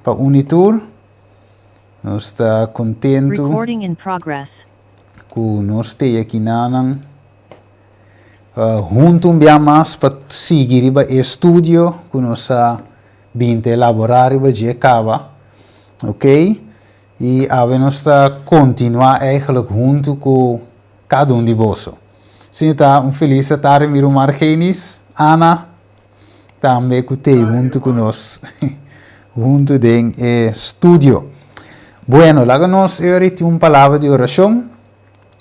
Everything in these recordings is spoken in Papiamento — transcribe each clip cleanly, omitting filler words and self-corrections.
pa un i tur. Nos ta kontentu Recording in progress. ku nos te aki nanan huntu un bia mas pa sigui riba e estudio ku nos a bin ta elaborá riba dje kaba. Ok, i awe nos ta kontinuá eigenlijk huntu ku kada un di boso. Asina ta un felis atardi mi ruman Argenis, Ana tambe ku t'ei huntu ku nos huntu den e studio. Bueno, laga nos e ora tin un palabra di orashon.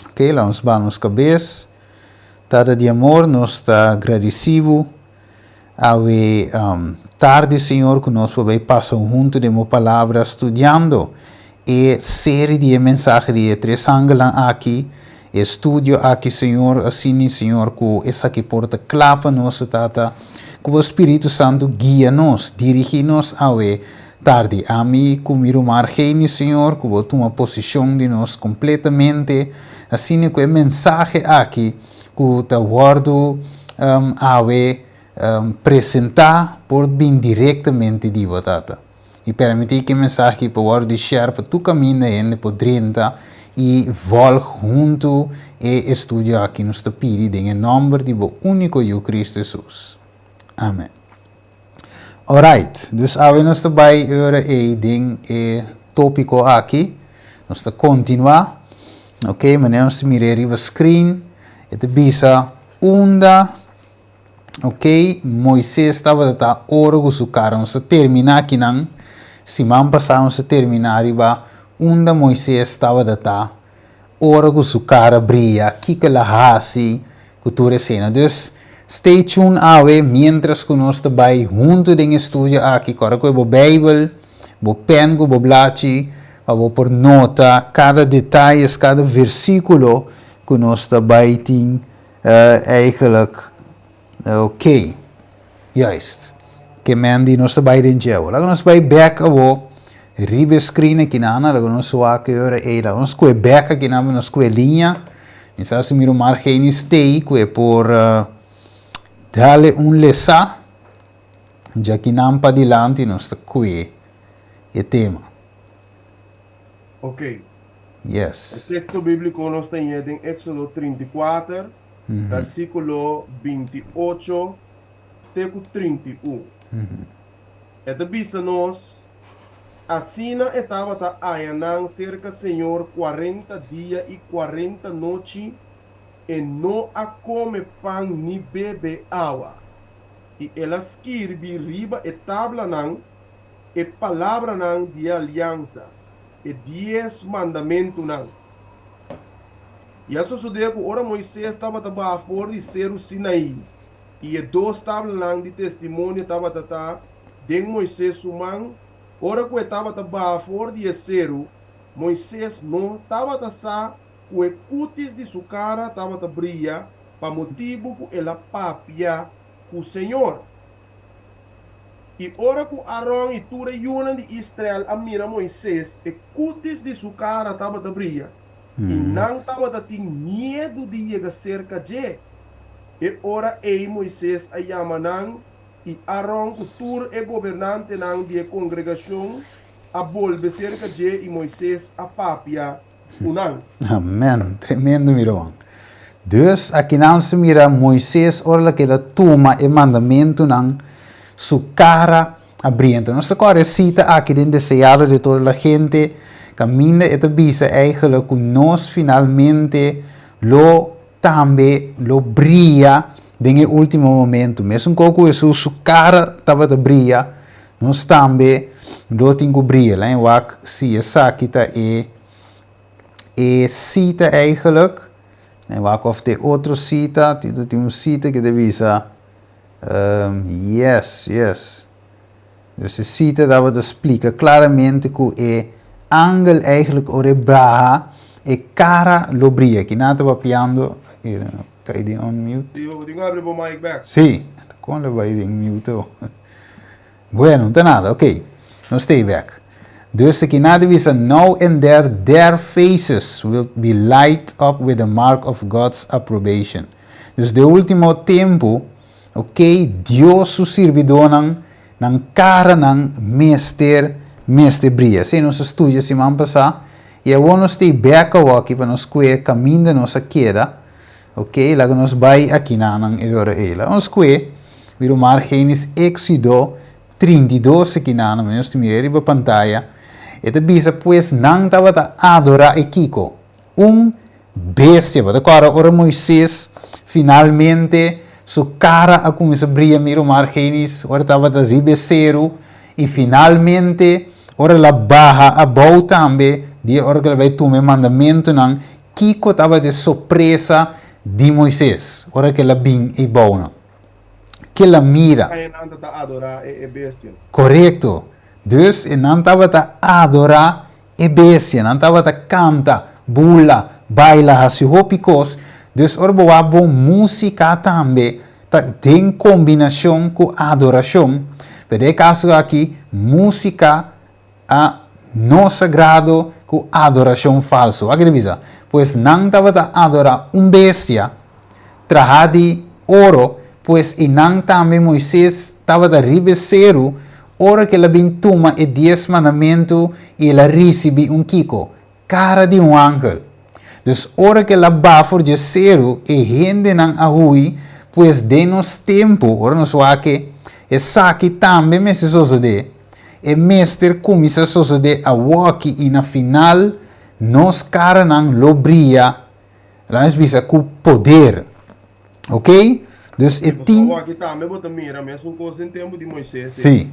Ok, laga nos baha nos kabes. Tata di amor, nos ta gradisí bo awe tardi, Señor, ku nos por bai pasa huntu den bo palabra studiando e seri di e mensahe di e tres angelnan aki, e studio aki, Señor, asina, Señor, ku esaki por ta kla pa nos, Tata, ku bo Spiritu Santu guia nos, dirigí nos awe tardi. Ami ku mi ruman Argenio, Señor, ku bo tuma posishon di nos kompletamente, asina ku e mensahe aki ku ta wòrdu awe presentá por bin direktamente di bo, Tata. I permití ku e mensahe aki por wòrdu di share pa tur kaminda hende por drenta i vòlg huntu e estudio aki. Nos ta pidi den e nòmber di bo úniko Yu Kristu Hesus. Amen. Alright, dus awe nos ta bai e ora ei den e tópiko aki. Nos ta kontinuá. Ok, manera nos ta mira riba screen, e ta bisa unda, ok, Moises tabata ta ora ku su kara. Nos ta terminá akinan, siman pasá nos a terminá riba unda Moises tabata ta ora ku su kara bria, kiko el a hasi ku tur esena. Dus, stay tuned awe miéntras ku nos ta bai huntu den e studio aki. Kòrda ku e bo Beibel, bo pèn ku bo blachi pa bo por nota kada detayes, kada versíkulo ku nos ta bai tin eigenlijk. Ok, juist. Ke men di nos ta bai den dje awor. Laga nos bai bek awor riba e screen akinan, laga nos wak e ora ei. Laga nos koe bek akinan pa nos koe liña. Mi sa si mi ruman Argenis t'ei ku e por dale un lesa. Djakinan padilanti nos ta koe e tema. Ok. Yes. E teksto bíbliko nos ta haña den Éksodo 34, versíkulo 28 te ku 31. E ta bisa nos, Asina e tabata haña nan serka Señor 40 dia i 40 nochi, e no a kome pan ni bebe awa. I el a skirbi riba e tablanan e palabranan di e aliansa, e Dies Mandamentunan. I a sosodé ku ora Moises tabata baha for di Seru Sinaí, i e dos tablanan di Testimonio tabata ta den Moises su man, ora ku e tabata baha for di e seru, Moises no tabata sa ku e kutis di su kara tabata bria pa motibu ku el a papia ku señor. I ora ku Aron i tur e yunan di Israel a mira Moises, e kutis di su kara tabata bria, i nan tabata tin miedu di yega serka dje. E ora ei Moises a yama nan, i Aron ku tur e gobernantenan di e kongregashon a bolbe serka dje, i Moises a papia ku nan. Amen. Tremendo, mi ruman. Dus, akinan nos ta mira Moises ora el a keda tuma e mandamentunan, su kara a bria. Enton nos ta kòrda e sita aki den Deseado de Toda la Gente, kaminda e ta bisa eigenlijk ku nos finalmente lo tambe lo bria den e último momento. Mesun kos ku Hesus su kara tabata bria, nos tambe lo tin ku bria. Laña wak si esaki ta e e sita eigenlijk. Laña wak of ta e otro sita. Tin tin un sita ku ta bisa, yes, yes. Dus e sita tabata splika klaramente ku e angel eigenlijk ora e baha, e kara lo bria. Kinan ta papiando, kai den unmute. Sí, bo tin ku abri bo mic bek. Sí, kon lo bai den mute ho. Bueno, no ta nada, ok. Nos stay bek. Dus kinan ta bisa, Now and there their faces will be light up with the mark of God's approbation. Dus den ultimo tempu, Ok, Dios su sirbidónan, nan karanan mester mester bria. Esei nos a studia siman pasá i awor nos ta ei bèk awoki pa nos kue kaminda nos a keda. Ok, laga nos bai akinanan e ora ei. Laga nos kue mi ruman Argenis Éxodo 32 akinanan, nos ta mira riba pantaya. E ta bisa, Pues nan tabata adorá e kiko? Un bestia. Bo ta kòrda ora Moises finalmente su kara a kuminsá bria mi ruman Argenis ora e tabata riba e seru i finalmente ora el a baha abou tambe dia ora ku el a bai tuma e mandamentunan, kiko tabata e sorpresa di Moises ora ku el a bin eibounan? Ke el a mira? E nan ta adorá e bestia. Korekto. Dus e nan tabata adorá E bestianan tabata kanta, bula, baila, hasi hopi kos. Dus ora bo wak bo músika tambe ta den kombinashon ku adorashon. Pero den e kaso aki músika a no sagrado ku adorashon falsu. Wak e ta bisa? Pues nan tabata adorá un bestia trahá di oro, pues i nan tambe Moises tabata riba e seru ora ku el a bin tuma e dies mandamentu i el a risibí un kiko? Kara di un angel. Dus ora ku el a baha for dje seru, e hendenan a hui, pues den nos tempu, ora nos wak esaki tambe mester sosodé, e mester kuminsá sosodé awoki i na final nos karanan lo bria. Laat nos bisa ku poder. Ok? Dus e tin. Pasobra aki tambe bo ta mira mesun kos den tempu di Moises. Sí.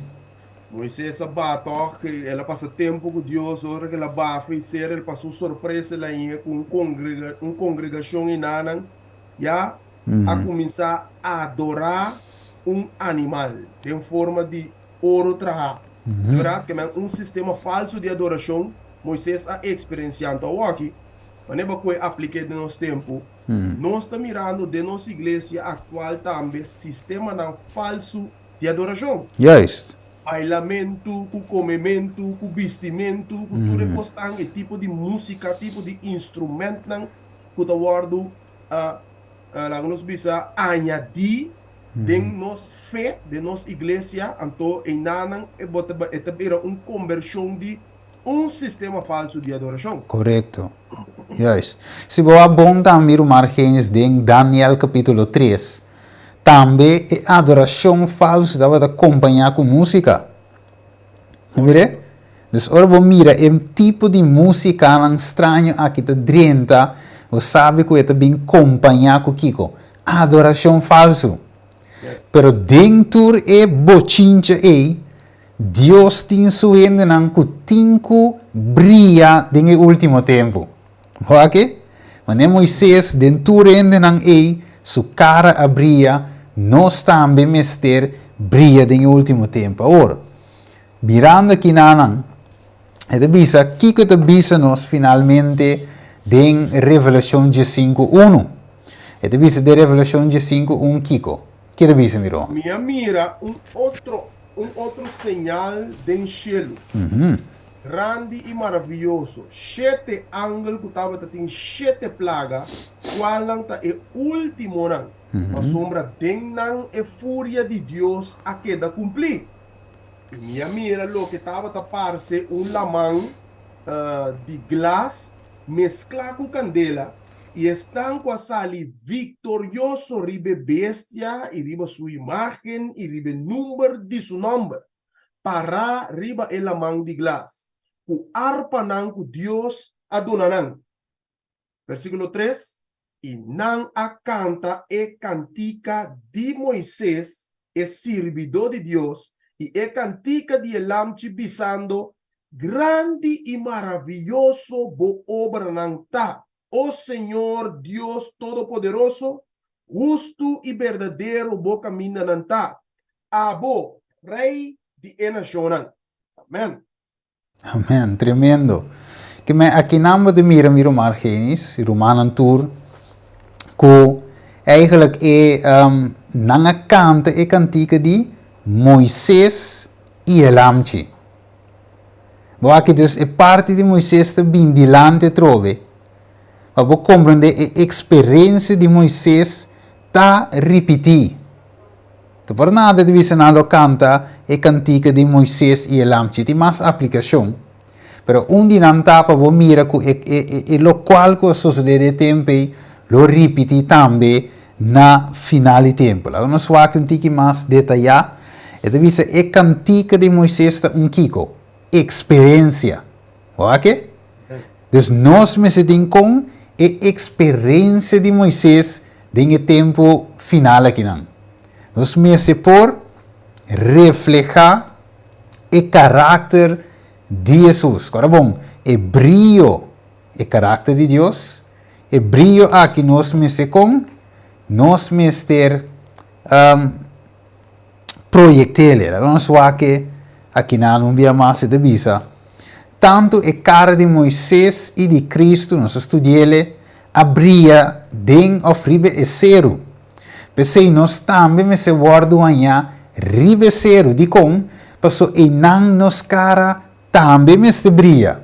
Moises a baha tòg, ku el a pasa tempu ku Dios, ora ku el a baha for e ser, el pasa un sorpresa el a haña ku un kongrega un kongregashon enanan ya a kuminsá adorá un animal den forma di oro trahá. Di bèrdat ke men un sistema falsu di adorashon Moises a eksperensiá. Anto awoki. Manera ku e apliké den nos tempu, nos ta mirando den nos iglesia aktual tambe sistemanan falsu di adorashon. Juist. Bailamentu, ku komementu, ku bistimentu, ku tur e kosnan, e tipo di músika, tipo di instrumentnan ku ta wòrdu, laga nos bisa, añadí den nos fe, den nos iglesia, anto einanan e bo ta e ta bira un kombershon di Un sistema falsu di adorashon. Korekto. Juist. Si bo a bon tambe ruman Argenis den Daniel kapítulo tres, tambe e adorashon falsu tabata kompañá ku músika. Bo mir'é? Dus ora bo mira e tipo di músikanan straño aki ta drenta, bo sabi ku e ta bin kompañá ku kiko? Adorashon falsu. Pero den tur e bochincha ei, Dios tin su hendenan ku tin ku bria den e último tempu. Bo wak e? Manera Moises den tur hendenan ei su kara a bria, nos tambe mester bria den e último tempu. Awor, mirando kinanan, e ta bisa kiko e ta bisa nos finalmente den Revelashon diesinku unu. E ta bisa den Revelashon diesinku un kiko? Ke ta bisa, mi ruman? Mi a mira un otro Un otro señal den shelu, grandi i maravioso, shete angel ku tabata tin shete plaga, kualnan ta e últimonan, pasobra den nan e furia di Dios a keda kumplí. I mi a mira loke tabata parse un laman di glas mesklá ku kandela, I esnan ku a sali viktorioso riba e bestia i riba su imágen i riba e number di su nòmber, pará riba e laman di glas, ku arpanan ku Dios a duna nan. Versíkulo tres, I nan a kanta e kantika di Moises, e sirbidó di Dios, i e kantika di e Lamchi, bisando, Grandi i maravioso bo obranan ta, o Señor Dios Todopoderoso, hustu i berdadero bo kamindanan ta, abo, Rei di e nashonnan. Amen. Amen, tremendo. Ke men akinan bo ta mira mi ruman Argenis, i rumannan tur, ku eigenlijk e nan a kanta e kantika di Moises i e Lamchi. Bo aki dus e parti di Moises ta bin dilanti atrobe pa bo komprende e eksperensia di Moises ta ripití. Ta por nada di bisa nan lo kanta e kantika di Moises i e Lamchi. Tin mas aplikashon. Pero un di nan ta pa bo mira ku e e e lokual ku a sosodé den e tempu ei lo ripití tambe na final di tempu. Laga nos wak un tiki mas detayá. E ta bisa e kantika di Moises ta un kiko? Eksperensia. Bo wak e? Dus nos mester tin kon e eksperensia di Moises den e tempu final akinan. Nos mester por reflehá e karakter di Hesus. Kòrda bon, e brio, e karakter di Dios, e brio aki nos mester kon? Nos mester proyectele. Laga nos wak e akinan un bia mas e ta bisa, Tantu e kara di Moises i di Kristu, nos a studiele, a bria den òf riba e seru. P'esei nos tambe mester wòrdu hañá riba e seru. Dikon? Paso einan nos kara tambe mester bria.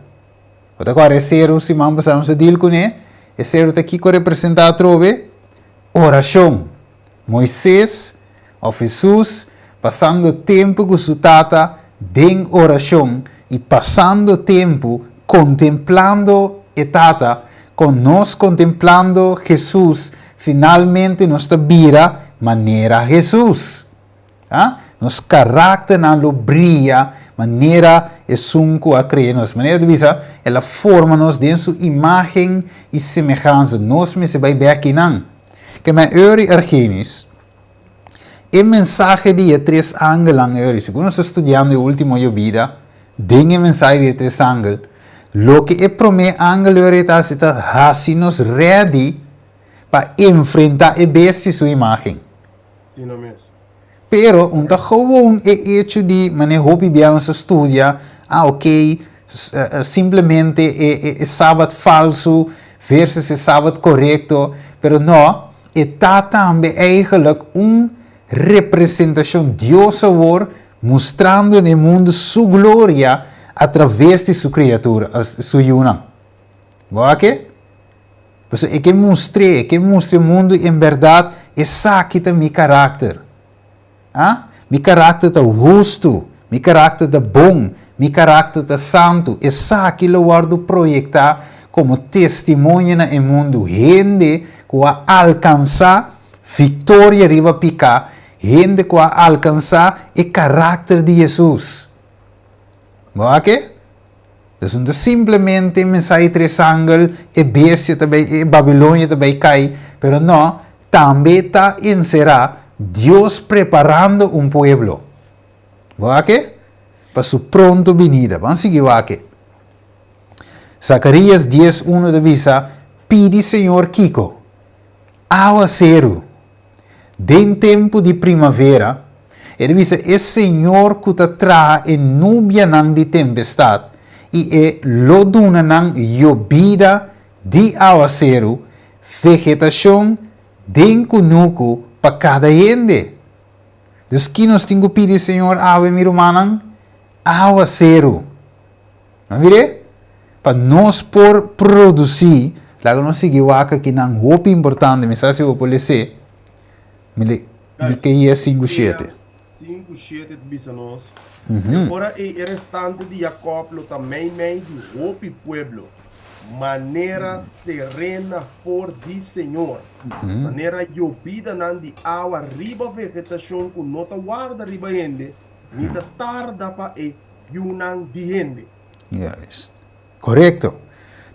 Bo ta kòrda e seru siman pasá nos a dil kuné? E seru ta kiko representá atrobe? Orashon. Moises, òf Hesus, pasando tempu ku su Tata den orashon i pasando tempu kontemplando e Tata, kon nos kontemplando Hesus finalmente nos ta bira manera Hesus. A Nos karakternan lo bria manera esun ku a krea nos. Manera ta bisa, el a forma nos den su imágen i semehansa. Nos mester bai bek einan. Ke men Eury Argenis, e mensahe di e tres angelnan, Eury, segun nos ta studiando e ultimo yobida, den e mensahe di e tres angel, loke e promé angel, Eury, ta hasi ta hasi nos ready pa enfrentá e bestia su imágen. Asina mes. Pero un ta gewoon e hecho di manera hopi bia nos a studia, ah ok, simplemente e e sabat falsu versus e sabat korekto, pero no, e ta tambe eigenlijk un representashon, Dios awor mustrando na e mundu su gloria a traves di su kriatura, su yunan. Bo a ke? Pasobra e ke mustr'é, e ke mustra e mundu en bèrdat esaki ta mi karakter. A? Mi karakter ta hustu, mi karakter ta bon, mi karakter ta santu. Esaki lo wòrdu proyektá komo testimonio na e mundu. Hende ku a alkansá viktoria riba piká, hende ku a alkansá e karakter di Hesus. Bo a ke? Dus no ta simplemente mensahe tres angel, e bestia ta bay, e Babilonia ta bay cay, pero no, tambe ta encera Dios preparando un pueblo. Bo wak e? Pa su pronto binida. Ban sigui wak e. Zacarías dies uno ta bisa, Pidi Señor kico? Awaceru. Den tempu di primavera, e ta bisa e Señor ku ta traha e nubianan di tempestat i e lo duna nan yobida di awaseru, vegetashon den kunuku pa kada hende. Dus ki nos tin ku pidi Señor awe, mi rumannan? Awaseru. No mir'é? Pa nos por produsí, laga nos sigui wak akinan hopi importante, mi sa si bo por les'é, mi le, Miqueas sinku shete. Miqueas 5:7 ta bisa nos, E ora ei e restante di Jakòb lo ta meimei di hopi pueblo, manera serena for di Señor, manera yobidanan di awa riba vegetashon ku no ta warda riba hende, ni ta tarda pa e yunan di hende. Juist. Korekto.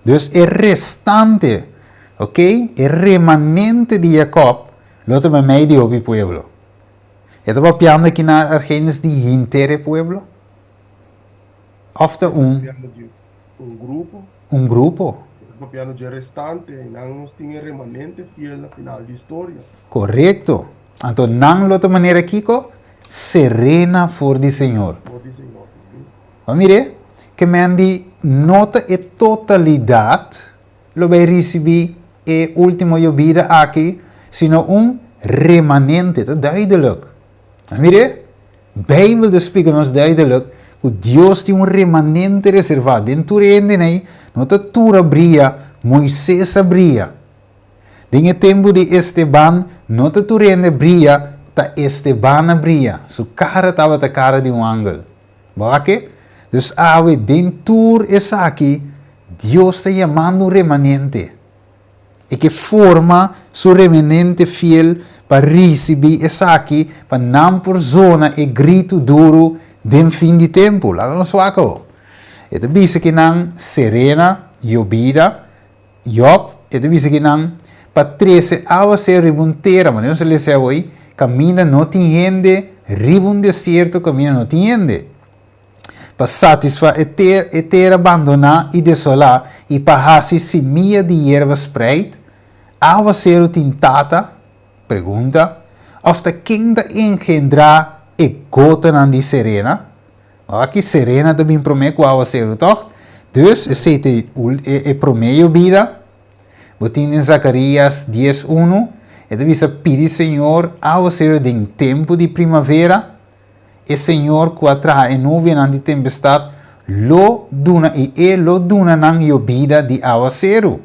Dus e restante, ok, e remanente di Jakòb lo ta meimei di hopi pueblo. E ta papiando aki na Argenis di henter e pueblo? Òf ta un. Papiando di un grupo. Un grupo. E ta papiando di e restante, einan nos tin e remanente fiel na final di historia. Korekto. Anto nan lo ta manera kiko? Serena for di Señor. For di Señor. Bo mir'é? Ke men di no ta e totalidat lo bai risibí e último yobida aki, sino un remanente. Ta duidelik. Bo mir'é? Beibel ta splika nos duidelik ku Dios tin un remanente reservá. Den tur e hendenan ei, no ta tur a bria, Moises a bria. Den e tempu di Esteban, no ta tur hende bria, ta Esteban a bria, su kara tabata kara di un angel. Bo a ke? Dus awe den tur esaki Dios ta yamando un remanente. E ke forma su remanente fiel pa risibí esaki pa nan por zona e gritu duru den fin di tempu. Laga nos wak awo. E ta bisa ki nan serena, yobida, Job, e ta bisa ki nan pa trese awaseru riba un tera, manera nos a lesa awoi, kaminda no tin hende, riba un desierto kaminda no tin hende. Pa satisfa e e tera bandoná i desolá i pa hasi simia di yerba spreit, awaseru tin tata? Pregunta. Òf ta ken ta engendrá e gotanan di serena? Aki serena ta bin promé ku awaseru, tòg? Dus, esei ta e promé yobida. Bo tin den Zakarías dies unu, e ta bisa, Pidi Señor awaseru den tempu di primavera. E Señor ku a traha e nubianan di tempestat lo duna i E lo duna nan yobida di awaseru.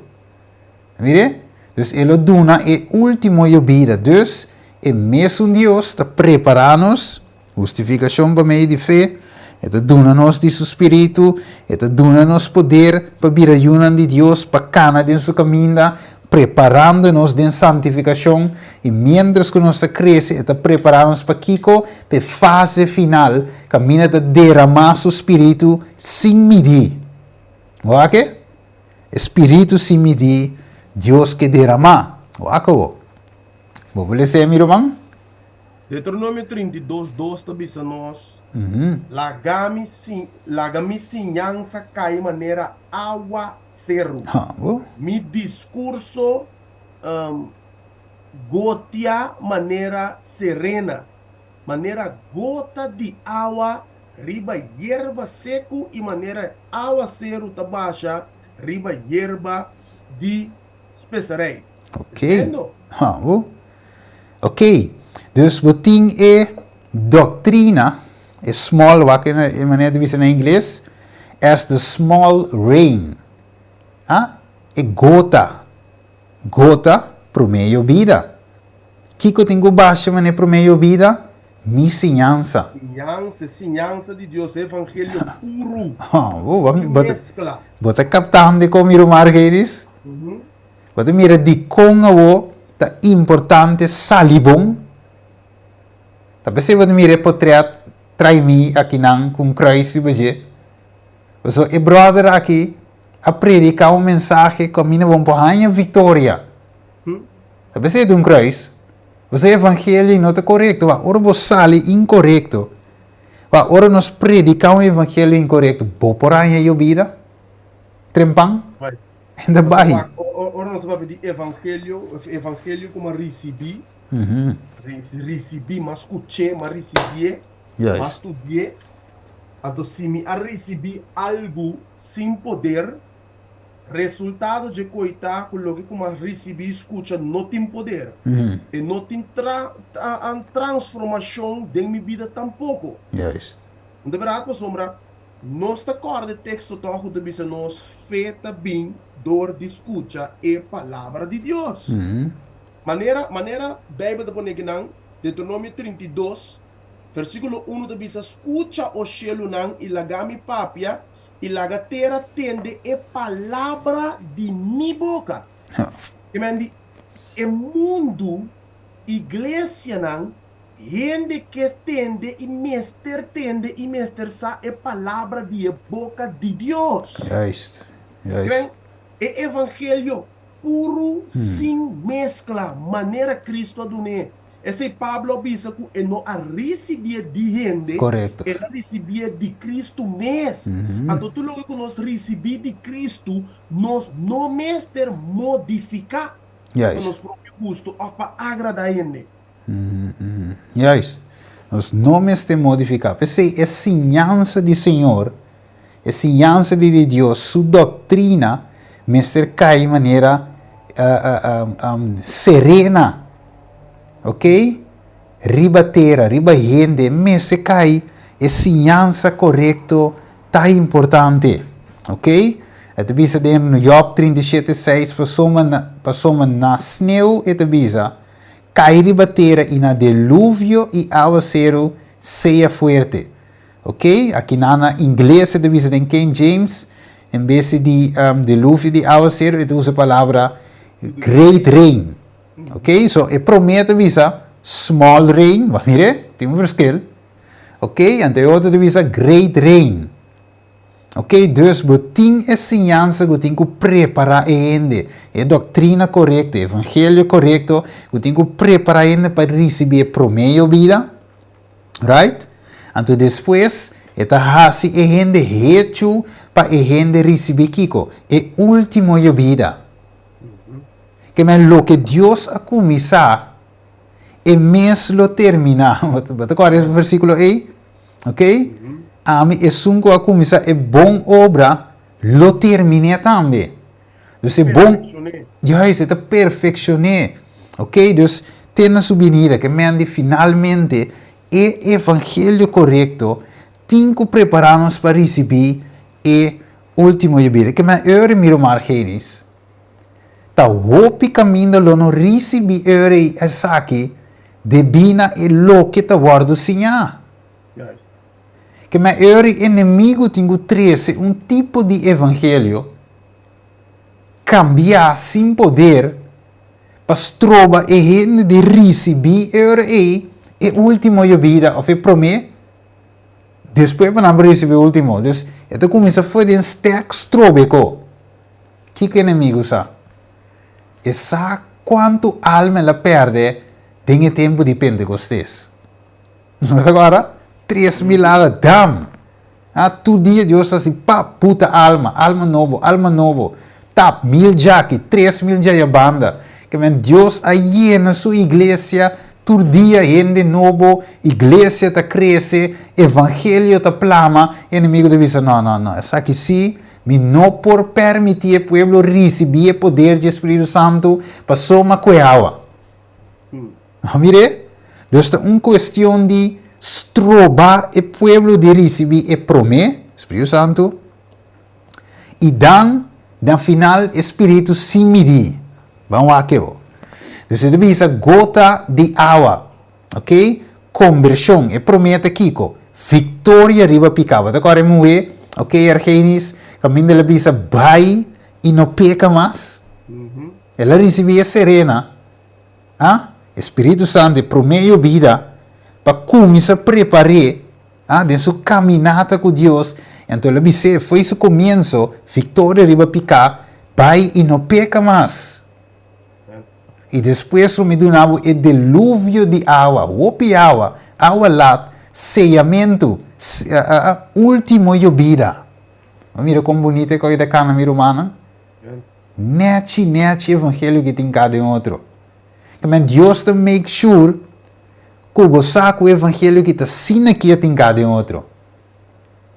Mire? Dus E lo duna e último yobida. Dus, e mesun Dios ta prepará nos, hustifikashon pa medio di fe, E ta duna nos di Su Spiritu, E ta duna nos poder pa bira yunan di Dios, pa kana den Su kaminda, preparando nos den santifikashon, i miéntras ku nos ta krese, e ta prepará nos pa kiko? Pa e fase final, kaminda ta deramá su spiritu sin midí. Wak e? E spiritu sin midí Dios ke deramá. Wak awo. Bo por lesa e, mi ruman? Deuteronomio 32, dos ta bisa nos, Laga mi laga mi siñansa kai manera awa seru, mi diskurso gotia manera serena, manera gota di awa riba yerba seku i manera awa seru ta basha riba yerba di speserei. Ok. Ha, bo. Ok. Dus bo tin e doctrina, e small, wak e manera di bisa na ingles, as the small rain. Ah, e gota. Gota prome yobida. Kiko tin ku basha manera prome yobida? Mi siñansa. Siñansa, e siñansa di Dios, e evangelio puru. Oh, bo, bo, bo ta kaptando kon mi ruman Argenis? Bo ta mira dikon awo ta importante sali bon? Ta p'esei bo ta mira e potret trai mi akinan ku un kruis riba dje. Pasobra e bròder aki a prediká un mensahe ku ami no bon por haña viktoria. Ta p'esei ta un kruis. Pasobra e evangelio no ta korekto. Wak, ora bo sali inkorekto, wak, ora nos prediká un evangelio inkorekto, bo por haña yobida? Trempan? Enda bai. Ora nos papia di evangelio, evangelio ku m'a risibí, risibí, m'a skuch'é, m'a risibié, m'a studi'é. Anto si mi a risibí algu sin poder, resultado dje koi ta ku loke ku m'a risibí i skucha no tin poder. E no tin transformashon den mi bida tampoko. No ta bèrdat? Pasobra Nos ta kòrda e teksto tòg ku ta bisa nos fe ta bin dor di skucha e Palabra di Dios. Manera manera Beibel ta pone kinan, Deuteronomio 32, versíkulo unu ta bisa, Skucha, o shelunan, i laga mi papia, i laga tera tende e palabra di mi boka. Ke men di, e mundu, iglesianan, Hende ke tende i mester tende i mester sa e palabra di e boka di Dios. Juist, juist. Kren e evangelio puru sin meskla, manera Cristo a dun'é. Esei Pablo a bisa ku e no a risibié di hende, Korekto. el a risibié di Cristo mes. Anto tur loke ku nos risibí di Cristo, nos no mester modifiká pa nos Juist. propio gusto òf pa agradá hende. Juist. Nos no mester modifiká. P'esei e siñansa di Señor, e siñansa di di Dios, su doktrina mester kai manera serena, ok, riba tera, riba hende. Mester kai e siñansa korekto ta importante, ok. E ta bisa den Job 37, seis, pasobra na, pasobra na sneu e ta bisa. kai riba tera i na deluvio i awaseru sea fuerte. Ok, aki nan na ingles e ta bisa den King James, en bes di deluvio di awaseru e ta usa palabra great rain. Ok, so e promé ta bisa small rain, bo a mira? Tin un verschil. Ok, anto e otro ta bisa great rain. Ok, dus bo tin e siñansa ku tin ku prepará e hende, e doktrina korekto, e evangelio korekto, ku tin ku prepará e hende pa risibí e promé yobida, right? Anto despues e ta hasi e hende hechu pa e hende risibí kiko? E último yobida. Ke men loke Dios a kuminsá, e mes lo terminá. Bo ta kòrda e versíkulo ei? Ok? Ami, esun ku a kuminsá e bon obra, lo termin'é tambe. Dus e bon... Juist, e ta perfekshon'é. Ok? Dus, te na su binida, ke men di finalmente e evangelio korekto tin ku prepará nos pa risibí e último yobida. Ke men ora mi ruman Argenis, ta hopi kaminda lo no risibí ora ei esaki debí na e loke ta wòrdu siñá. Ke mayor e enemigu tin ku trese un tipo di evangelio kambiá sin poder pa stroba e hende di risibí e ora ei e último yobida òf e promé despues pa nan por risibí e último. Dus e ta kuminsá for den stèk stroba e ko. Kiko e enemigu sa? E sa kuantu alma el a pèrdè den e tempu di Pentekostes. No ta kòrda? 3000 alma, dam! Ah, tur dia Dios ta hasi pap, puta alma, alma nobo, alma nobo. Tap, mil djaki, 3000 djaya banda. Ke men Dios a yena su iglesia, tur dia hende nobo, iglesia ta krese, evangelio ta plama, enemigo ta bisa, no, no, no, esaki sí, mi no por permití e pueblo risibí e poder dje Spiritu Santu pasobra ku e awa. No mir'é? Dus ta un kuestion di stroba e pueblo di risibí e promé, Spiritu Santu, i dan, na final, e Spiritu sin midí. Ban wak e bo. Dus e ta bisa gota di awa. Ok? Kombershon. E promé ta kiko? Viktoria riba piká. Bo ta kòrda e muhé, ok, Argenis, kaminda el a bisa bai i no peka mas? El a risibí e serena. A, E Spiritu Santu e promé yobida pa kuminsá prepar'é, a, den su kaminata ku Dios, anto el a bis'é fo'i su komienso, viktoria riba piká, bai i no peka mas. I despues lo mi duna bo e deluvio di awa, hopi awa, awa lat, seyamentu, último yobida. Bo mira kon bunita e kos ta kana, mi rumannan? Nechi nechi evangelio ki tin kada un otro. Tamen Dios ta make sure ku bo sa ku evangelio ki ta asina ki a tin kada un otro.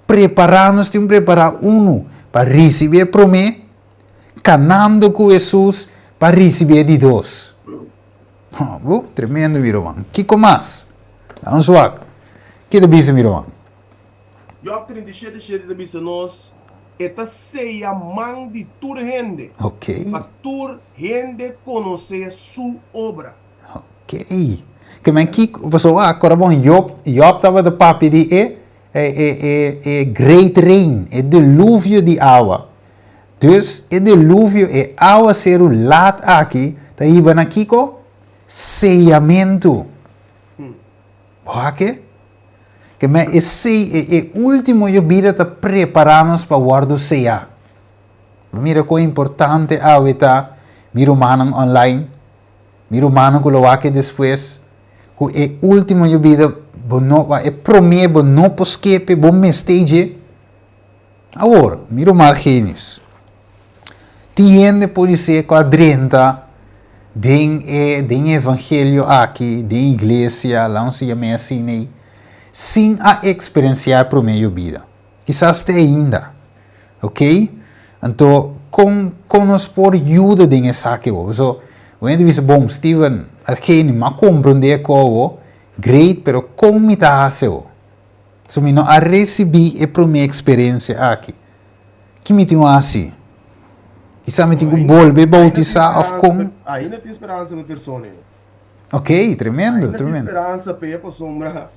Prepará nos tin prepará unu pa risibí e promé, kanando ku Hesus pa risibí e di dos. Bu, tremendo mi ruman. Kiko mas? Laga nos wak. Ke ta bisa mi ruman? Job 37, 7 ta bisa nos, E ta seya man di tur hende, pa tur hende konosé su obra. Ok. Ke men kiko, pasobra a kòrda bon, Job, Job tabata papia di e, e, e, e, e great rain, e deluvio di awa. Dus, e deluvio, e awaseru lat aki, ta hiba na kiko? Seyamentu. Bo wak e? Ke men esei e e ultimo yobida ta prepara nos pa wordo seya. Bo mira kon importante awe ta mi rumannan online, mi rumannan ku lo wak e despues, ku e ultimo yobida bo no e prome bo no por skepe bo mester dje. Awor, mi ruman Argenius, tin hende podisé ku a drenta den e den e evangelio aki, den iglesia, laga nos yam'é asina ei, sin a eksperensiá e promé yobida. Kisas te ainda. Ok? Anto, kon kon nos por yuda den esaki awor? Pasobra un hende bisa, bon, Steven, Argenius, mi a komprondé e kos awor, great, pero kon mi ta hasi awor? So mi no a recibi e prome experiencia aki. Ki mi tin un haci? Kisa mi tin cu bolbe bautisa of con? Ainda tin speransa pa e persona ei. Ok, tremendo, Ainda tin tremendo. speransa p'e pasobra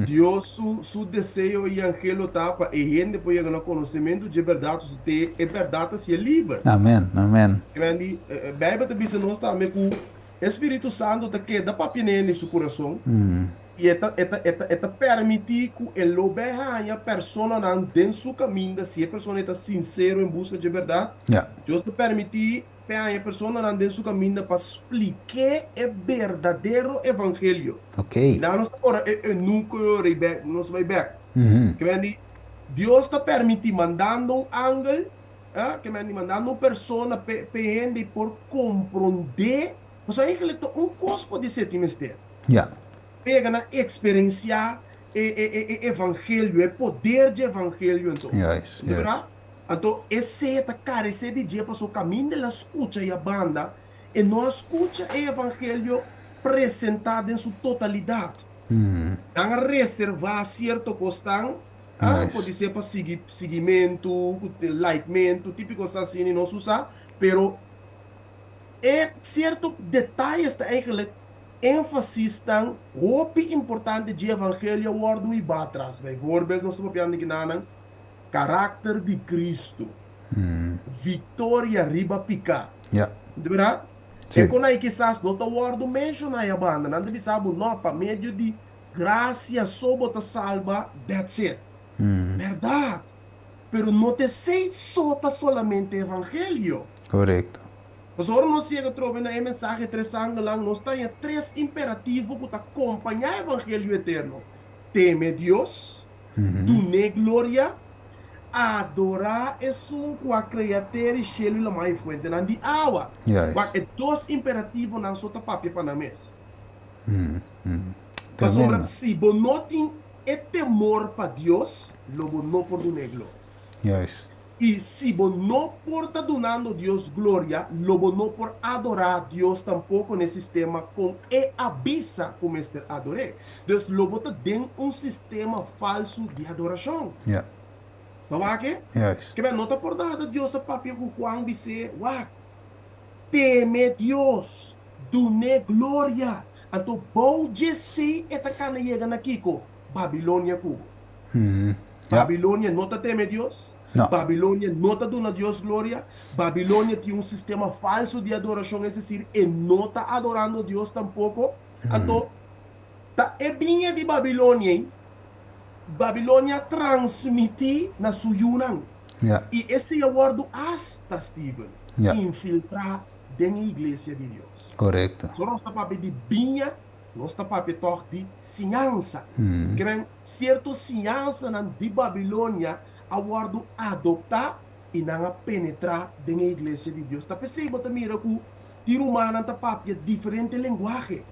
Dios su su deseo i anhelo ta pa e hende por yega na konosementu dje bèrdat, su te e bèrdat ta hasié liber. Amen, amen. Amen. Di Beibel ta bisa nos tambe ku e Spiritu Santu ta keda papia na hende su kurason i e ta e ta e ta e ta permití ku e lo bai haña personanan den su kaminda si e persona ei ta sinsero en buska dje bèrdat. Dios ta permití P'e haña personanan den su kaminda pa splik'é e berdadero evangelio. Ok. Nan nos ta ora e eunuko e ora i bèk, nos bai bèk. Ke men di, Dios ta permití mandando un angel, ah, ke men di mandando un persona p'e p'e hende por komprondé, pasobra eigenlijk ta un kos por di ser tin mester. Ya. P'e yega na eksperensiá e e e e evangelio, e poder dje evangelio anto. Juist, Bo ta juist. mira? Anto esei ta karesé di dje pasobra kaminda el a skucha i a banda, e no a skucha e evangelio presentá den su totalidat. Nan a reservá sierto kosnan, ah, podisé pa sigui siguimentu, ku likementu, típiko kosnan asina nos usa, pero e sierto detayes ta eigenlijk énfasisnan hopi importante dje evangelio a wòrdu hibá atras. Bijvoorbeeld nos ta papiando di kinanan. Karakter di Cristo. Victoria riba piká. Di berdad? E kon ai kisas no ta wòrdu menshoná e banda. Nan ta bisa bo, no, pa medio di grasia so bo ta salba, that's it. Berdad. Pero no ta esei so ta solamente evangelio. Korekto. Pasobra ora nos yega trobe na e mensahe tres angelnan, nos ta haña tres imperativo ku ta kompañá evangelio eterno, Teme Dios, Dun'é gloria, adorá esun ku a krea tera i shelu i laman i fuentenan di awa. Wak, e dos imperativonan so ta papia pa nan mes. Pasobra si bo no tin e temor pa Dios, lo bo no por dun'é gloria. I si bo no por ta dunando Dios gloria, lo bo no por adorá Dios tampoko n'e sistema kon E a bisa ku mester ador'é. Dus lo bo ta den un sistema falsu di adorashon. Bo wak e? Kebè no ta por nada Dios a papia ku Juan bis'é, Wak, teme Dios, dun'é gloria. Anto bou djesei e ta kana yega na kiko? Babilonia ku bo. Babilonia no ta teme Dios. Babilonia no ta duna Dios gloria. Babilonia tin un sistema falso di adorashon, es desir, e no ta adorando Dios tampoko. Anto, ta e biña di Babilonia ei, Babilonia a transmití na su yunan. I esei a wòrdu asta, Steven, infiltrá den e iglesia di Dios. So nos ta papia di biña. Nos ta papia tòg di siñansa. Ke men, sierto siñansanan di Babilonia a wòrdu adoptá i nan a penetrá den e iglesia di Dios. Ta p'esei bo ta mira ku tin rumannan ta papia diferente lenguahe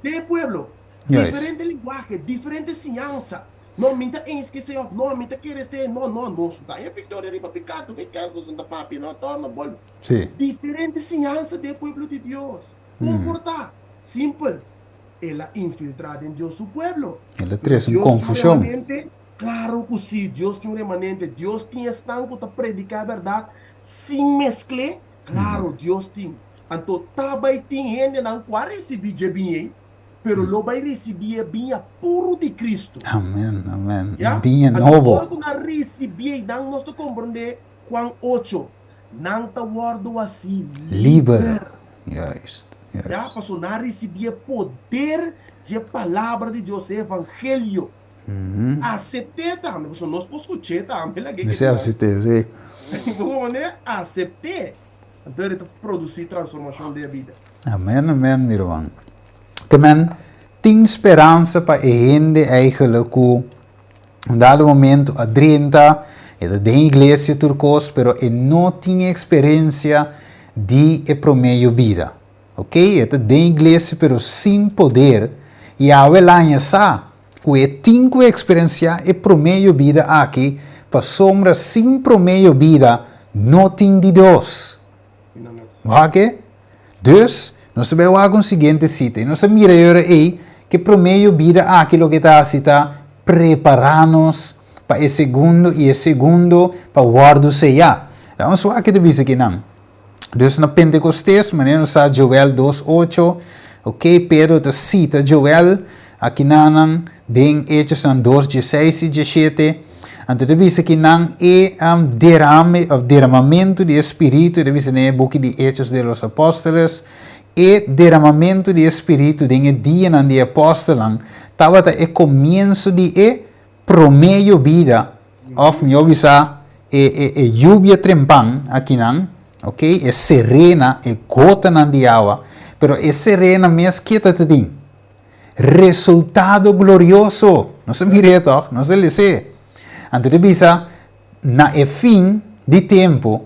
den e pueblo. Diferente lenguahe, diferente siñansa. No, mi ta eens ku esei òf no, mi ta kere esei. No, no, nos ta haña viktoria riba piká. Tur e kens boso ta papia, no, torna bolbe. Diferente siñansa den e pueblo di Dios. Komportá. Simpel. El a infiltrá den Dios su pueblo. El a Pero trese un Dios tin un konfushon. remanente? Klaro ku sí, Dios tin un remanente. Dios tin esnan ku ta prediká e bèrdat sin meskl'é? Klaro, Dios tin. Anto ta bai tin hendenan ku a risibí dje biña ei, pero lo bai risibí e biña puru di Kristu. Amèn, amèn. E Ya? biña Anto ora nobo. ku nan risibí ei, nan nos ta komprondé Juan ocho, Nan ta wòrdu hasí Liber. liber. Juist, Ya, juist. pasobra nan a risibí e poder dje Palabra di Dios, e Evangelio. Asept'é tambe, pasobra nos por skuch'é tambe, lag'é Mester keda. asept'é, sí. Bo komprendé? Asept'é. Anto e ta produsí transformashon den e bida. Amen, amen, mi ruman. Ke men tin speransa pa e hende eigenlijk ku Un dado momento a drenta, e ta den iglesia tur kos, pero e no tin e eksperensia di e promé yobida. Ok, e ta den iglesia pero sin poder, i awe el haña sa ku e tin ku eksperensiá e promé yobida aki, pasobra sin promé yobida no tin di dos. Wak e? Dus, nos ta bai wak un siguiente sita i nos ta mira e ora ei ku e promé yobida aki loke ta hasi ta prepará nos pa e segundo i e segundo pa wòrdu seyá. Laga nos wak ke ta bisa kinan. Dus na Pentekostes, manera nos sa Joel dos ocho, Ok, Pedro ta sita Joel akinanan den Hechosnan dos dieseis i diesshete. Anto ta bisa ki nan e derame of deramamentu di e Spiritu, e ta bisa den e buki di Hechos de los Apóstoles, e deramamentu di e Spiritu den e dianan di e apòstelnan tabata e komienso di e promé yobida, òf mihó bisá, e e e yubia trempan akinan, ok, e serena, e gotanan di awa, pero e serena mes ke ta ta tin? Resultado glorioso! Nos a mir'é tòg, nos a les'é. Anto ta bisa, na e fin di tempu,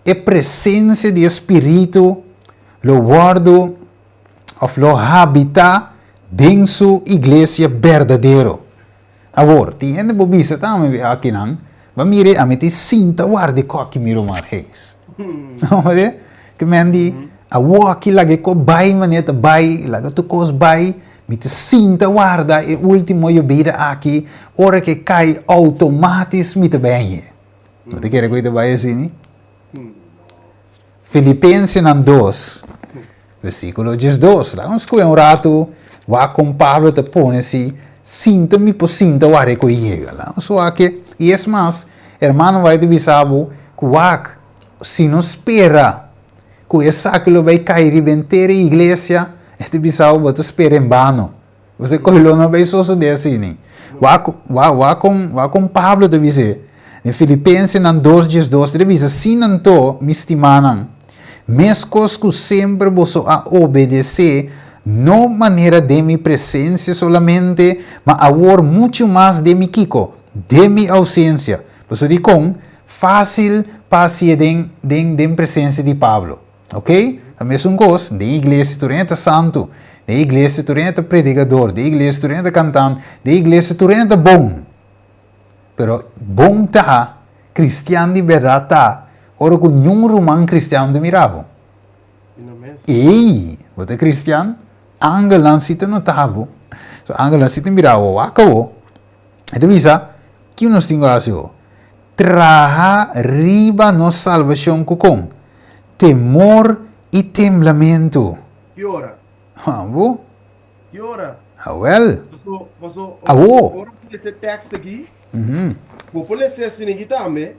e presensia di e Spiritu lo wòrdu òf lo habitá den su iglesia berdadero. Awor, tin hende bo bisa tambe akinan, Ba mira, ami tin sinta warda e kòki mi ruman Hees. Oye, ke men di, awor aki laga e kos bai manera ta bai, laga tur kos bai, mi ta sinta warda e ultimo yobida aki, ora ke kai outomatis mi ta bai añe. Bo ta kere ku e ta bai asina? Filipensenan dos, versíkulo diesdos. Laga nos skucha un ratu wak kon Pablo ta pone si sinta mi por sinta wak ku e yega. Laga nos wak e. I es mas, hermano bai ta bisa bo ku wak si no spera ku esaki lo bai kai riba henter e iglesia, e ta bisa bo bo ta spera en bano. Bo kohe lo no bai sosodé asina. Wak wak wak kon wak kon Pablo ta bis'é. Den Filipensenan dos diesdos e ta bisa, Asina anto, mi stimánan, meskos ku semper boso a obedesé, no manera den mi presensia solamente, ma awor muchu mas den mi kiko? Den mi ousensia. Pasobra dikon? Fásil pa hasié den den den presensia di Pablo. Ok? Ta mesun kos, den iglesia tur hende ta santu, den iglesia tur hende ta predikador, den iglesia tur hende ta kantant, den iglesia tur hende ta bon. Pero bon ta, kristian di bèrdat ta, ora ku niun ruman kristian no ta mira bo. Ey, bo ta kristian? Angelnan si ta nota bo. So angelnan si ta mira bo, wak awor. E ta bisa, Kiko nos tin ku hasi awor? Traha riba nos salbashon ku kon? Temor i temblamentu. Ki ora? Abo? Ki ora? Awel. Paso, paso, Awo. ora bo lesa e tekst aki, bo por lesa esei aki tambe,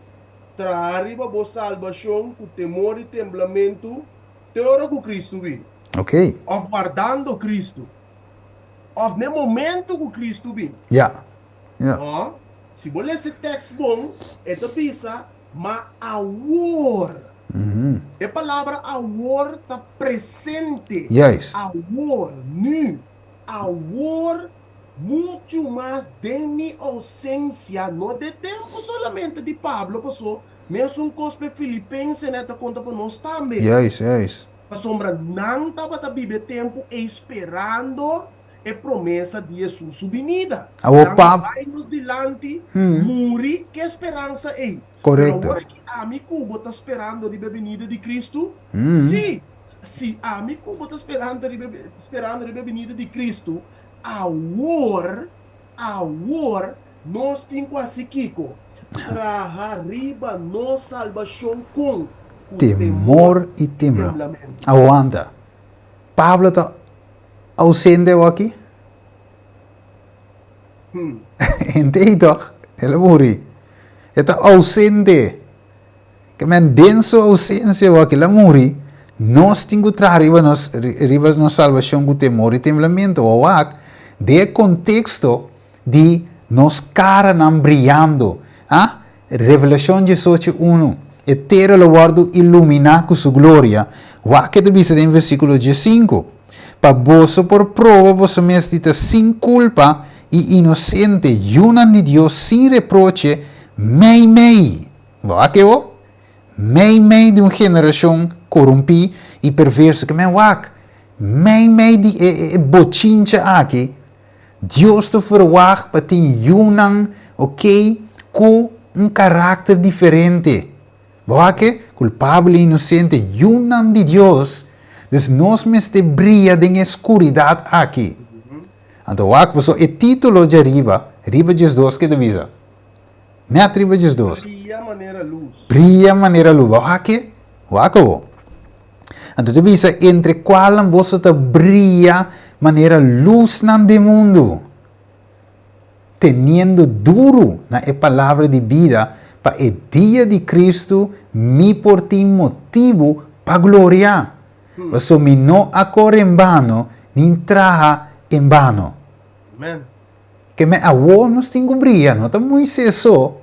Traha riba bo salbashon ku temor i temblamentu te ora ku Kristu bin. Ok. Òf wardando Kristu. Òf n'e momentu ku Kristu bin. Ya. Ya. No. Si bo lesa e tekst bon, e ta bisa, Ma awor. E palabra awor ta presente. Juist. Awor, nu. Awor, muchu mas den mi ousensia, no den tempu solamente di Pablo, paso mesun kos pa e filipensenan ta konta pa nos tambe. Juist, juist. Pasobra nan tabata biba e tempu ei sperando e promesa di Hesus su binida. Awor Nan pa. bai nos dilanti muri ku e speransa ei. Pero Korekto. awor aki ami ku bo ta sperando riba e binida di Kristu? Sí, si ami ku bo ta sperando riba sperando riba e binida di Kristu, awor, awor nos tin ku hasi kiko? Traha riba nos salbashon kon? Ku Temor temor i i tembla. temblamentu. Awanta. Pablo ta ausente awaki? Hende ei toch? El a muri. E ta ausente. Ke men den su ausencia awaki el a muri, nos tin ku traha riba nos riba nos salbashon ku temor i temblamentu. Awak den e konteksto di nos karanan briyando. Ah? Revelashon diesocho unu, E tera lo wòrdu iluminá ku su gloria. Wak ke ta bisa den versíkulo diesinku, Pa boso por proba boso mes di ta sin kulpa i inosente, yunan di Dios sin reproche, meimei, wak e o? Meimei di un generashon korumpí i perverso. Ke men wak, meimei di e e bochincha aki, Dios ta verwagt pa tin yunan, ok, ku un karakter diferente. Bo wak ke? Kulpabel i inosente, yunan di Dios. Dus nos mester bria den e skuridat aki. Anto wak, pasobra e título djariba, riba diesdos ke ta bisa? Nèt riba 12. Bria manera lus. Bria manera lus. Bo wak ke? Wak awor. Anto ta bisa, entre kualnan boso ta bria manera lusnan den mundu, teniendo duru na e palabra di bida, pa e dia di Kristu mi por tin motibu pa gloria, pasobra mi no a kore en bano ni traha en bano. Amen. Ke men awor nos tin ku bria, no ta Moises so,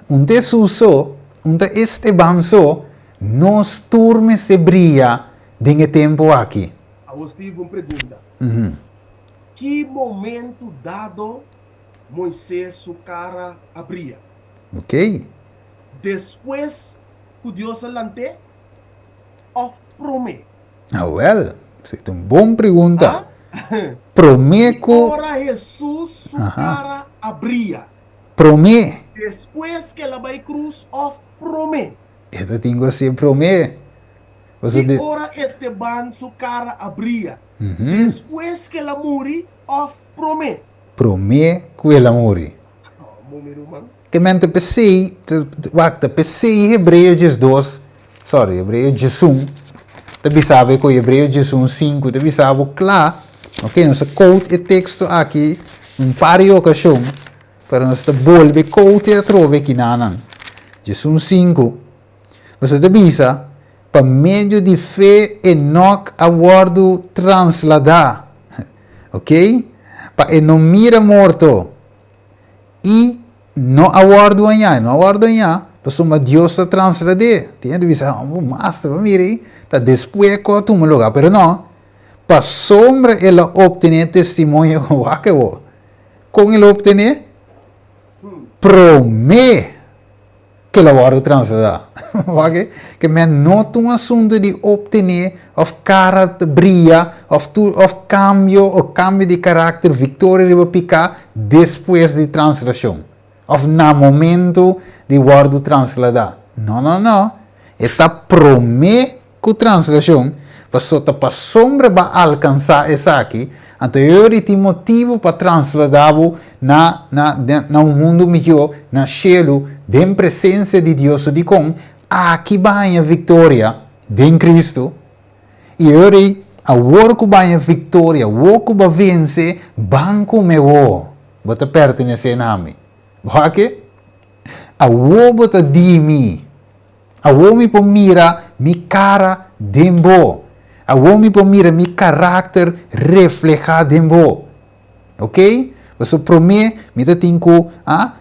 un ta Hesus so, un ta Esteban so, nos tur mester bria den e tempu aki. Awor Steve, un pregunta. Ki momentu dado Moises su kara a bria? Ok. Despues ku Dios a lant'é òf promé? Awel, esei ta un bon pregunta. Ah? Promé Ki ku. ora Hesus su Aha. kara a bria? Promé. Despues ku el a bai krus òf promé? E ta tin ku hasié promé. Pasobra Ki de. ora Esteban su kara a bria? Despues ku el a muri òf promé? Promé ku el a muri. Oh, mo mi ruman. Ke men ta p'esei, wak, ta p'esei Hebreo 12, sorry, Hebreo 11, ta bisa bo ku Hebreo 11, 5 ta bisa bo kla, ok, nos a quote e teksto aki un par di okashon, pero nos ta bolbe quote e atrobe kinanan. 11, 5, Pasobra ta bisa, Pa medio di fe Enok a wòrdu trasladá, ok, pa e no mira morto, i no a wòrdu hañá, e no a wòrdu hañá, pasobra Dios a traslad'é. Tin hende bisa, oh, master, bo mira ei, ta despues ku a tuma lugá, pero no, pasobra el a optené testimonio, wak awor, kon el a optené? Promé ke lo wòrdu trasladá. Wak ke men no ta un asuntu di optené òf kara ta bria òf tur òf kambio òf kambio di karakter, viktoria riba piká despues di translashon òf na momentu di wòrdu trasladá. No, no, no. E ta promé Ku translashon, paso ta pasobra bo a alkansá esaki, anto e ora tin motibu pa trasladá bo na na na un mundu mihó, na shelu, den presensia di Dios. So dikon aki bo a haña viktoria den Kristu? I e ora ei, awor ku bo a haña viktoria, awor ku bo a vense, ban ku mi awor, bo ta pertenesé na mi. Bo wak? Awor bo ta di mi. Awor mi por mira mi cara den bo. Awor mi por mira mi karakter reflehá den bo. Ok? Pasobra promé mi ta tin ku a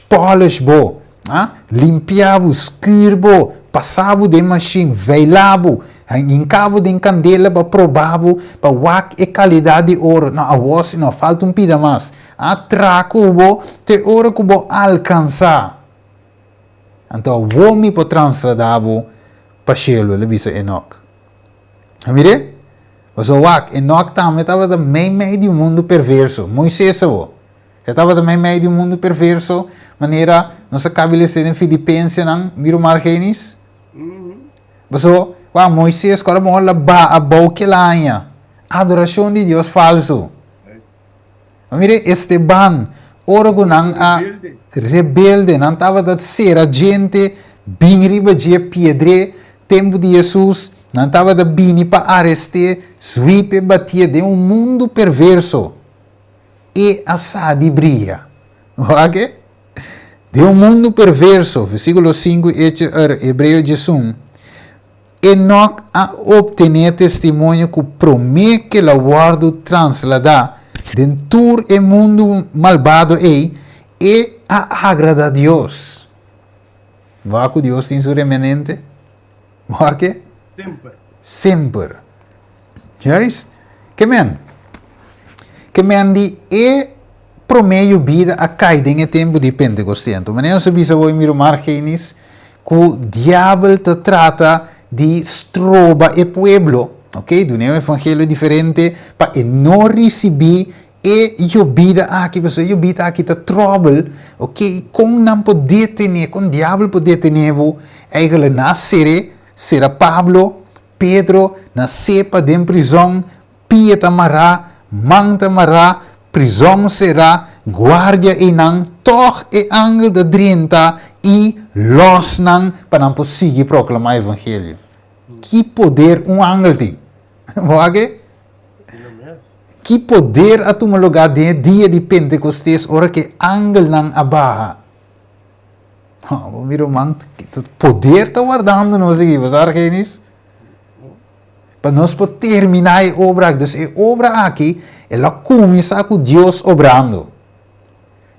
polish bo, a limpia bo, skür bo, pasa bo den mashin, veila bo, hinka bo den kandela pa proba bo, pa wak e kalidat di oro. No, awor si no, falta un pida mas. A traha ku bo te ora ku bo alkansá. Anto awor mi por trasladá bo pa shelu, el a bisa Enok. A mir'é? Pasobra wak, Enok tambe tabata meimei di un mundu perverso. Moises awor, e tabata meimei di un mundu perverso, manera nos a kabi lesa den Filipensenan, mira un Margenis? Pasobra, wak, Moises ku ora bon a laba abou kel aña, adorashon di Dios falsu. Ma mira Esteban, ora ku nan a rebelde, nan tabata sera djente bin riba dje piedr'é, tempu di Hesus, nan tabata bini pa arest'é, zwip'é, batié den un mundu perverso. E a sa di bria. Wak e? Den un mundu perverso, versíkulo 5 Hecho, Hebreo 11, Enok a obtené testimonio ku promé ku el a wòrdu trasladá den tur e mundu malbado ei, e a agradá Dios. Wak ku Dios tin su remanente? Wak e? Semper. Semper. Juist. Ke men? Ke men di e promé yubida a kai den e tempu di Pentekosté. Anto manera nos a bisa hoy mi ruman Argenis ku diabel ta trata di stroba e pueblo, ok, duna e un evangelio diferente pa e no risibí e yobida aki, pasobra e yobida aki ta tròbel, ok, kon nan por detené, kon diabel por detené bo? Eigenlijk nan a ser'é, sera Pablo, Pedro na sepa den prizòn, pia ta mará, man ta mará, prizòn será, guardia einan, tòg e angel ta drenta i lòs nan pa nan por sigui proklamá evangelio. Ki poder un angel tin? Bo wak e? Ki poder a tuma lugá den e dia di Pentekostes ora ku e angelnan a baha? Bo mira ruman, poder ta wardando nos aki, bo sa Argenis? Pa nos por terminá e obra aki. Dus e obra aki, el a kuminsá ku Dios obrando.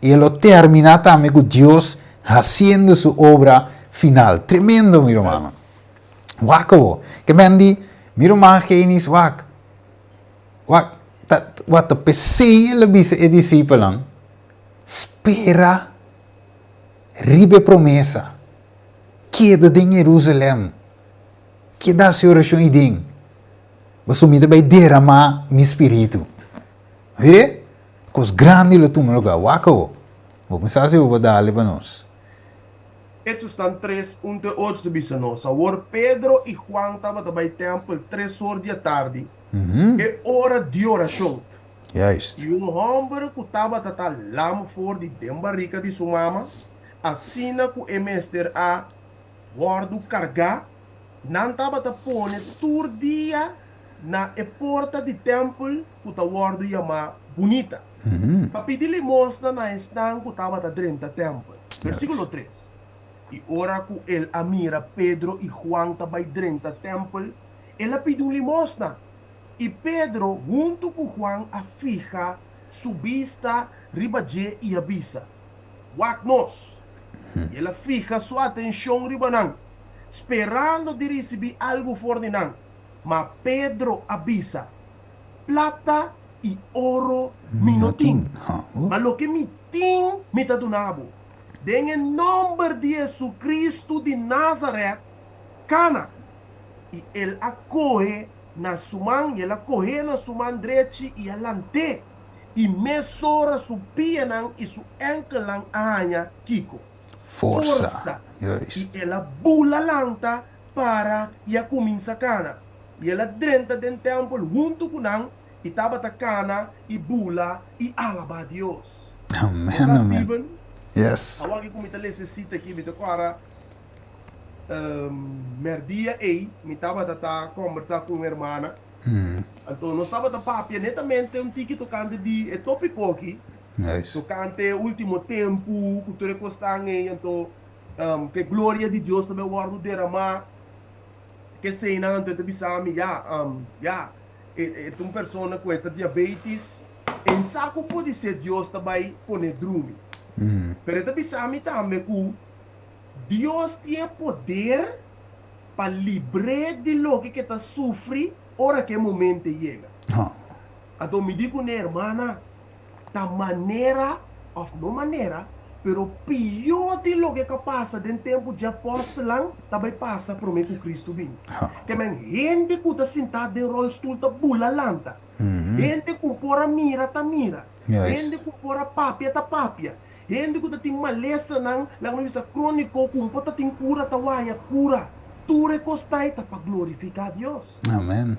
I e lo terminá tambe ku Dios hasiendo su obra final. Tremendo, mi rumannan. Wak awo. Ke men di, mi ruman Genis, wak. Wak, ta, wak, ta p'esei el a bisa e disipelnan, Spera riba e promesa. Keda den Jerusalèm. Keda hasi orashon ei den. Pasobra mi ta bai deramá mi spiritu. Mire, kos grandi lo tuma lugá. Wak awo. Bo pensa si bo por dale pa nos. Hechosnan tres, un te ocho ta bisa nos, Awor Pedro i Juan tabata bai tèmpel tres or di atardi, e ora di orashon. Juist. I un hòmber ku tabata ta lam for di den barika di su mama, asina ku e mester a wòrdu kargá, nan tabata pone tur dia na e porta di tèmpel ku ta wòrdu yamá Bunita, pa pidi limosna na esnan ku tabata drenta tèmpel. Versíkulo tres, I ora ku el a mira Pedro i Juan ta bai drenta tèmpel, el a pidi un limosna. I Pedro huntu ku Juan a fiha su bista riba dje i a bisa, Wak nos! I el a fiha su atenshon riba nan, sperando di risibí algu for di nan. Ma Pedro a bisa, Plata i oro mi no tin, ma loke mi tin mi ta duna bo. Den e nòmber di Hesukristu di Názarèt, kana! I el a kohe na su man, i el a koh'é na su man drechi i a lant'é. I mesora su pianan i su ènkelnan a haña kiko? Forsa. I el a bula lanta para i a kuminsá kana. I el a drenta den tèmpel huntu ku nan i tabata kana i bula i alabá Dios. Amen, Bo sa, amen. Steven? Yes. Awor ku mi ta lesa e sita aki, mi ta kòrda mèrdia ei mi tabata ta kòmbersá ku un hermana. Anto nos tabata papia netamente un tiki tokante di e tópiko aki, Nice. tokante e último tempu ku tur e kosnan ei, anto ku e gloria di Dios ta bai wòrdu deramá. Keseinan anto e ta bisa mi, ya, ya, e ta un persona ku e ta diabetis, e n sa ku podisé Dios ta bai pon'é drumi. Pero e ta bisa mi tambe ku Dios tin e poder pa libr'é di loke ku e ta sufri ora ku e momento yega. Anto mi di kuné, Hermana, ta manera, òf no manera, pero pió di loke ku a pasa den tempu dje apòstelnan ta bai pasa promé ku Kristu bini. Ke men hende ku ta sintá den ròlstul ta bula lanta, hende ku por a mira ta mira, hende ku por a papia ta papia, hende ku ta tin malesanan, laga nos bisa króniko, ku un por ta tin kura ta waya kura. Tur e kos ta ei ta pa glorifiká Dios. Amèn.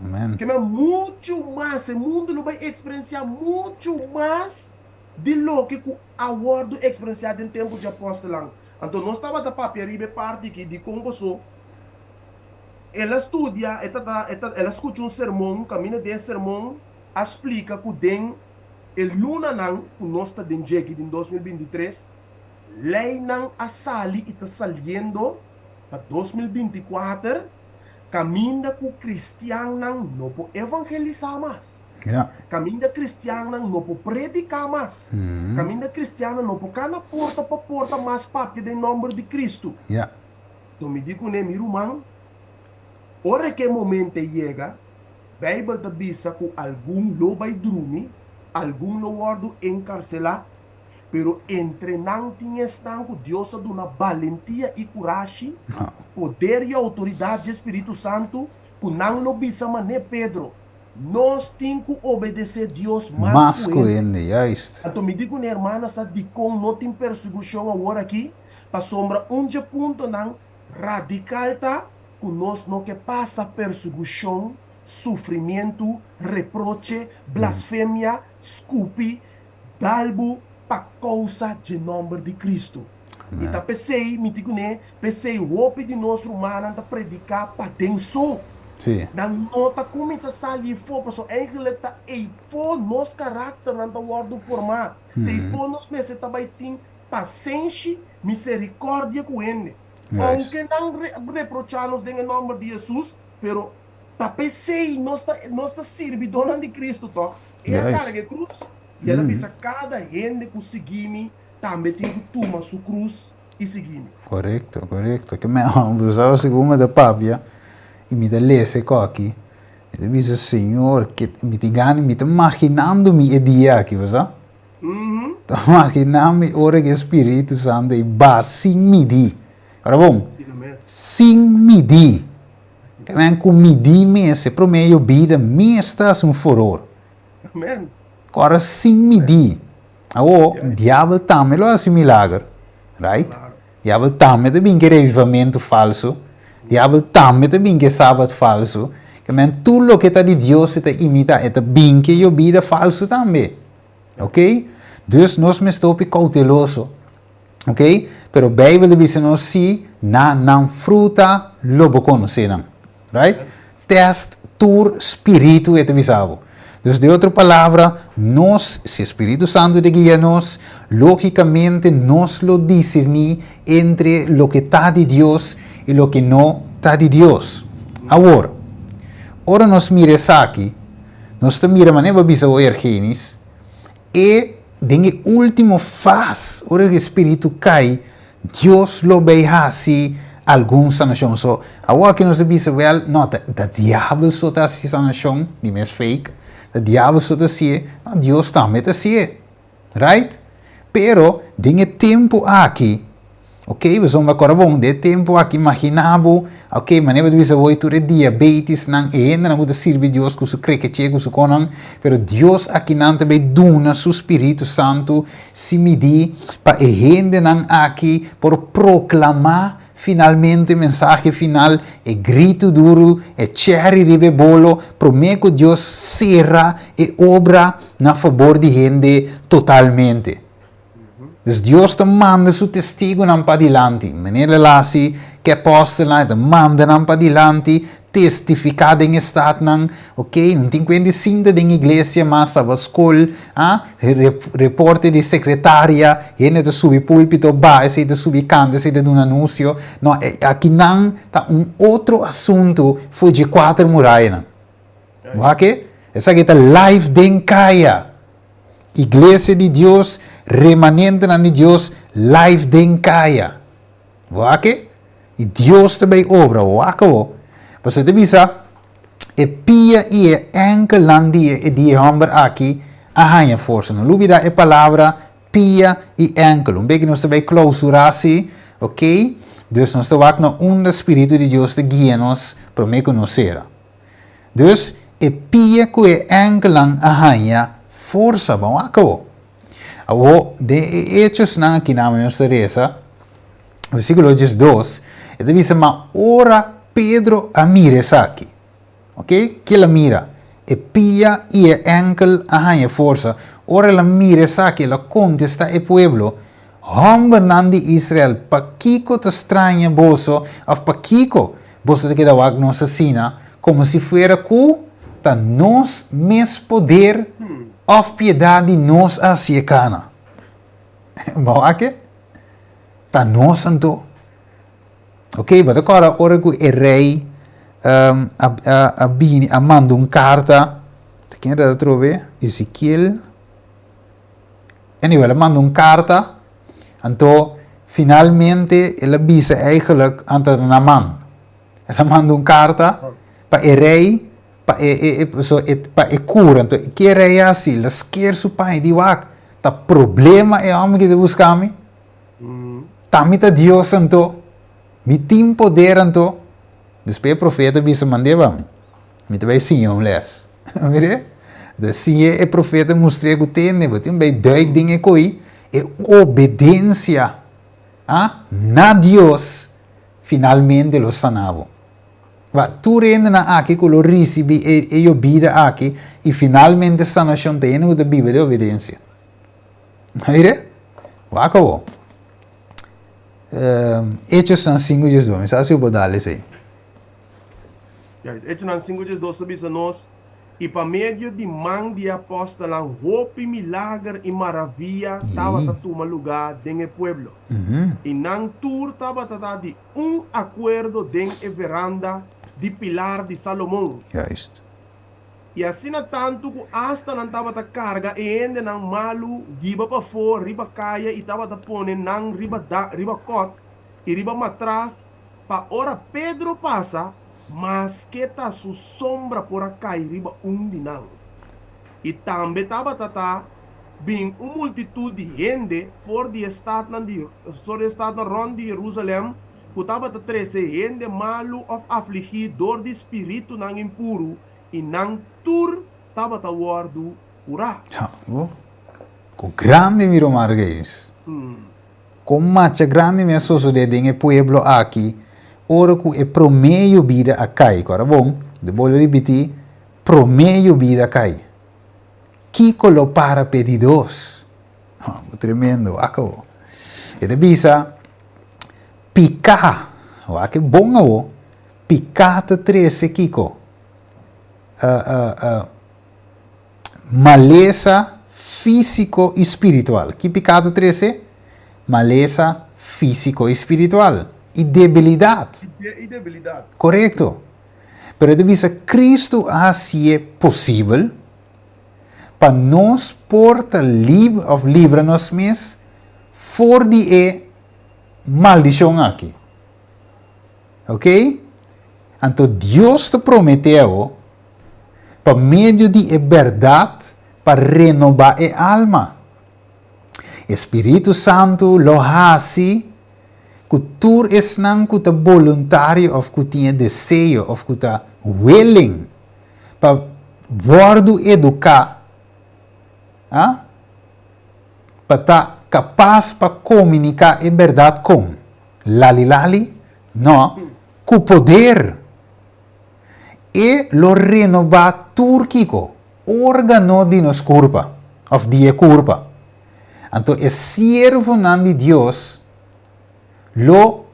Amen. Ke men muchu mas, e mundu lo bai eksperensiá muchu mas di loke ku a wòrdu eksperensiá den tempu di apòstelnan. Anto nos tabata papia riba e parti aki dikon boso el a studia, e ta e ta el a skucha un sermon, kaminda den e sermon a splika ku den e lunanan ku nos ta den dje aki den 2023, leinan a sali i ta saliendo pa 2024, Kaminda ku kristiannan no por evangelisá mas. Kaminda kristiannan no por prediká mas. Kaminda kristiannan no por kana porta pa porta mas papia den nòmber di Kristu. Anto mi di kuné, mi ruman, ora ku e momento ei yega, Beibel ta bisa ku algun lo bai drumi, algun lo wòrdu enkarselá, Pero entre nan tin esnan ku Dios a duna balentia i kurashi, poder i outoridat dje Spiritu Santu, ku nan lo bisa man'é Pedro, Nos tin ku obedesé Dios mas Mas ku ku hende. hende, juist. Anto mi di ku ne hermana sa dikon no tin persigushon awor aki, pasobra un dje puntonan radikal ta ku nos no ke pasa persigushon, sufrimientu, reproche, blasfemia, skupi, Dal bo pa kousa dje nòmber di Kristu. I ta p'esei mi tin kuné, p'esei hopi di nos rumannan ta prediká paden so. Sí. Nan no ta kuminsá sali efó, pasobra eigenlijk ta eifó nos karakternan ta wòrdu formá. Ta eifó nos mester ta bai tin pasenshi, miserikòrdia ku hende. Ounke nan reprochá nos den e nòmber di Hesus, pero ta p'esei nos ta nos ta sirbidónan di Kristu tòg. E a karga e krus i el a bisa kada hende ku sigui mi tambe tin ku tuma su krus i sigui mi. Korekto, korekto. Ke men bo sa segun mi ta papia i mi ta lesa e koki, mi ta bisa Señor, ke mi tin gana, mi ta maginando mi e dia aki, bo sa? Ta maginá mi ora ku e Spiritu Santu ei ba sin midí. Ora bon, sin midí. Ke men ku midí mes, e promé yobida mes ta hasi un furor. Kòrda sin midí. Awor, diabel tambe lo hasi milager, right? Diabel tambe ta bin ku e revivamentu falsu. Diabel tambe ta bin ku e sabat falsu. Ke men tur loke ta di Dios e ta imitá, e ta bin ku e yobida falsu tambe. Ok? Dus nos mester hopi kouteloso. Ok? Pero Beibel ta bisa nos si na nan fruta lo bo konosé nan. Right? Test tur spiritu e ta bisa bo. Dus den otro palabra, nos, si e Spiritu Santu ta guia nos, logikamente nos lo diserní entre loke ta di Dios i loke no ta di Dios. Awor, ora nos mira esaki, Nos ta mira manera bo a bisa hoy Argenis, e den e ultimo fas ora e spiritu kai, Dios lo bay hasi algun sanashon. So awor aki nos ta bisa wel no ta ta diabel so ta hasi sanashon, di mes fake, ta diabel so ta hasié, no Dios tambe ta hasié. Right? Pero den e tempu aki, ok, pasobra kòrda bon, den e tempu aki imagina bo, ok, manera bo ta bisa hoy tur e diabetisnan, e hendenan ku ta sirbi Dios ku su krekeche, ku su konan, pero Dios akinan ta bay duna su Spiritu Santu sin midí pa e hendenan aki por proklamá Finalmente, mensahe final, e gritu duru, e cherry riba e bolo, promé ku Dios sera e obra na fabor di hende totalmente. Dus Dios ta manda su testigunan padilanti, manera el a hasi ku e apòstelnan, e ta manda nan padilanti, testifiká den e statnan, ok, no tin kuenta di sinta den iglesia mas, aba skol, ah, reporte di sekretaria, hende ta subi pulpito, baha esei ta subi kanta, esei ta duna anuncio, no, akinan ta un otro asuntu for dje kuater murayanan. Wak e? Esaki ta live den kaya. Iglesia di Dios, remanentenan di Dios, live den kaya. Wak e? I Dios ta bay obra, wak awo. Pasobra e ta bisa, e pia i e enkelnan di e di e homber aki a haña forsa. No lubida e palabra pia i enkel. Un beki nos ta bay clausura si, ok? Dus nos ta wak na unda Spiritu di Dios ta guia nos prome ku nos sera. Dus e pia ku e enkelnan a haña forsa. Ban wak awo. Awo, den e hechosnan aki nan nos ta resa, Versíkulo 12, e ta bisa, Ma ora Pedro a mira esaki, ok, ke el a mira? E pia i e ènkel a haña forsa. Ora el a mira esaki, el a kontestá e pueblo, Hòmbernan di Israel, pakiko ta straña boso, òf pakiko boso ta keda wak nos asina, komo si fuera ku ta nos mes poder òf piedat di nos a hasi e kana? Bo wak e? Ta nos anto. Ok, bo ta kòrda ora ku e rei um, a, a, a bini, a manda un karta, ta ken ta atrobe? Ezekiel. Anyway, el a manda un karta, anto finalmente el a bisa eigenlijk anta na man. El a manda un karta pa e rei, pa e, e, e, so, e, pa e kura. Anto, ke e rei a hasi? El a sker su paña di wak. Ta problema e hòmber ki ta buska mi? Ta mi ta Dios anto? Mi tin poder anto? Despues e profeta a bisa, Mand'é pa mi. Mi ta bai siña un lès. Mir'é? Entonces, siñ'é e profeta mustr'é ku tende, bo tin bai duik den e koi, e obedensia, ah, na Dios finalmente lo sana bo. Ba, tur hendenan aki ku lo risibí e e yobida aki i finalmente sanashon ta hende ku ta biba den obedensia. Mire, wak awor. Hechosnan 5:12, mi sa si bo por dal esei. Juist, Echonan 5:12 ta bisa nos, I pa medio di man di e apòstelnan hopi milager i maravia tabata tuma lugá den e pueblo. I nan tur tabata ta di un akuerdo den e veranda di pilar di Salomon. Juist. I asina tantu ku asta nan tabata karga e hendenan malu hiba pafó riba kaya i tabata pone nan riba riba kòt i riba matras pa ora Pedro pasa, maske ta su sombra por a kai riba un di nan. I tambe tabata ta bin un multitut di hende for di e statnan di for di e statnan rònt di Jerusalèm ku tabata trese hende malu òf afligí dor di spiritunan impuru, i nan tur tabata wòrdu kurá. Ja, bo. Ku grandi mi ruman Reis. Kon macha grandi mi a sosodé den e pueblo aki ora ku e promé yobida a kai. Ku ora bon, mi ta bolbe ripití, promé yobida a kai. Kiko lo para p'e di dos? Oh, tremendo, wak awo. E ta bisa, Piká, wak e bon awo, piká ta trese kiko? Malesa físiko i spiritual. Ki piká ta trese? Malesa físiko i spiritual. I debilidat. I debilidat. Korekto. Pero e ta bisa Kristu a hasié posibel pa nos por ta lib òf libra nos mes for di e maldishon aki. Ok? Anto Dios ta prometé awo pa medio di e bèrdat pa renobá e alma. E Spiritu Santu lo hasi ku tur esnan ku ta boluntario òf ku tin e deseo òf ku ta willing pa wòrdu eduká, a, pa ta kapas pa komuniká e bèrdat kon? Lali lali? No, ku poder! E lo renobá tur kiko? Órgano di nos kurpa, òf di e kurpa. Anto e siervonan di Dios lo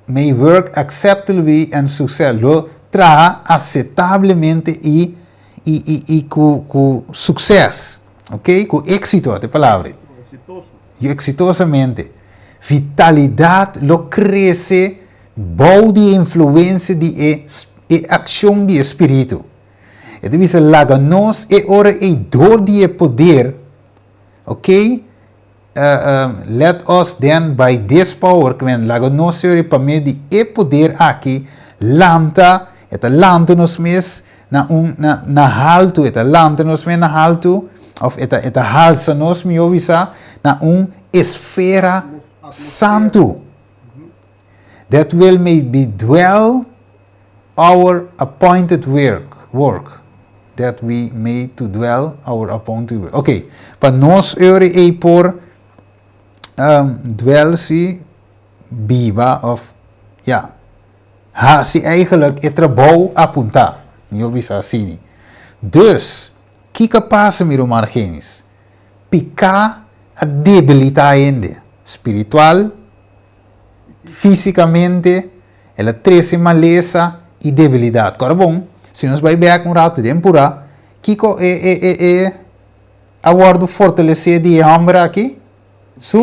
may work acceptably and success, lo traha aceptablemente i i i i ku ku sukses, ok, ku éksito, ta e palabra. Eksitoso. I eksitosamente. Vitalidat lo krese bou di e influensia di e e akshon di e Spiritu. E ta bisa laga nos e ora ei dor di e poder, ok, let us then by this power, kimen laga nos e ora ei pa medio di e poder aki lanta, e ta lanta nos mes na un na na haltu, e ta lanta nos mes na haltu, of e ta e ta halsa nos mihó bisa na un esfera santu. That will may be dwell our appointed work, work, that we may to dwell our appointed work. Ok, pa nos ora ei por um, dwell si biba of ja, hasi eigenlijk e trabou apuntá. Mi yo bisa asini. Dus, kiko a pasa mi ruman Argenis? Piká a debilitá hende, spiritual, Físikamente, el a trese malesa i debilidat. Kòrda bon, si nos bai bèk un ratu den purá, kiko e e e e a wòrdu fortalesé di e hòmber aki? Su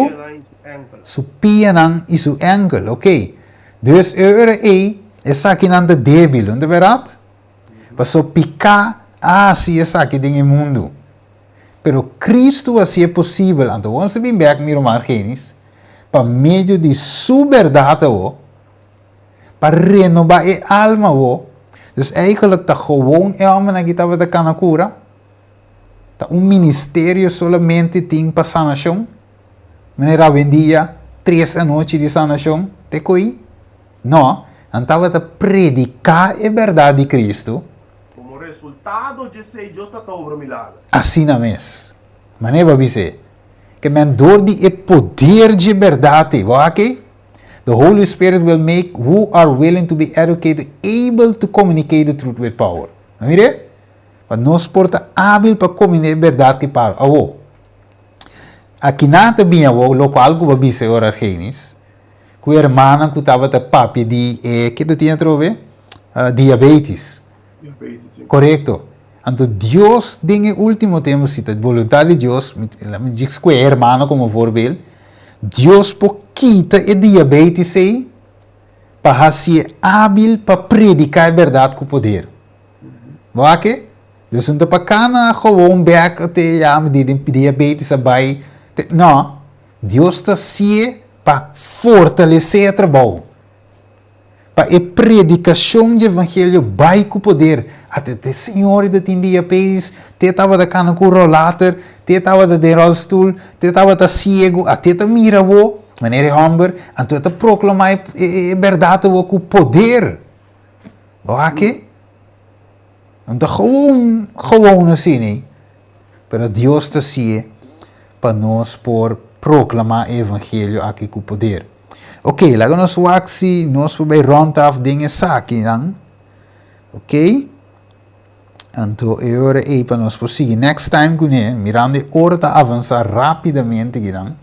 su pianan i su ènkel. Oké. Dus e ora ei, esakinan ta débil, no ta bèrdat? Pasobra piká a hasi esaki den e mundu. Pero Kristu hasié posibel, anto bo nos ta bin bèk, mi ruman Argenis, pa medio di Su bèrdat awo, pa renobá e alma awo. Dus eigenlijk ta gewoon e hòmbernan aki tabata kana kura. Ta un ministerio solamente tin pa sanashon. Manera awendia, tres anochi di sanashon, te ko'i? No, nan tabata prediká e bèrdat di Kristu. Komo resultado djesei Dios ta ta obra milager. Asina mes. Manera bo a bis'é, ke men dor di e poder dje bèrdat ei, bo a ke? The Holy Spirit will make who are willing to be educated able to communicate the truth with power. A mir'é? Pa nos por ta ábil pa komuniká e bèrdat ki paro. Awor, akinan ta bin awor lokual ku bo a bisa e ora Argenis. Ku hermana ku tabata papia di e ke ta tin atrobe? Diabetes. Diabetes, si. Korekto. Anto Dios den e ultimo tempu, si ta boluntat di Dios, mi mi djis ku e hermano komo voorbeeld, Dios por kita e diabetes ei pa hasié ábil pa prediká e bèrdat ku poder. Bo wak ke? Dios no ta pa kana gewoon bèk te ya mi di diabetes a bai te, no. Dios ta hasié pa fortalesé e trabou. Pa e predikashon di evangelio bai ku poder. Ate te señor i ta tin diabetes, te tabata kana ku rolater, te tabata den rolstoel, te tabata siegu, ate ta mira bo, manera e hòmber, anto e ta proklamá e bèrdat awor ku poder. Bo wak ke? No ta gewoon, gewoon asina, pero Dios ta hasié pa nos por proklamá e evangelio aki ku poder. Ok, laga nos wak si nos por bai rond af den esakinan. Ok. Anto e ora ei pa nos por sigui next time kuné, mirando e ora ta avansa rapidamente kinan.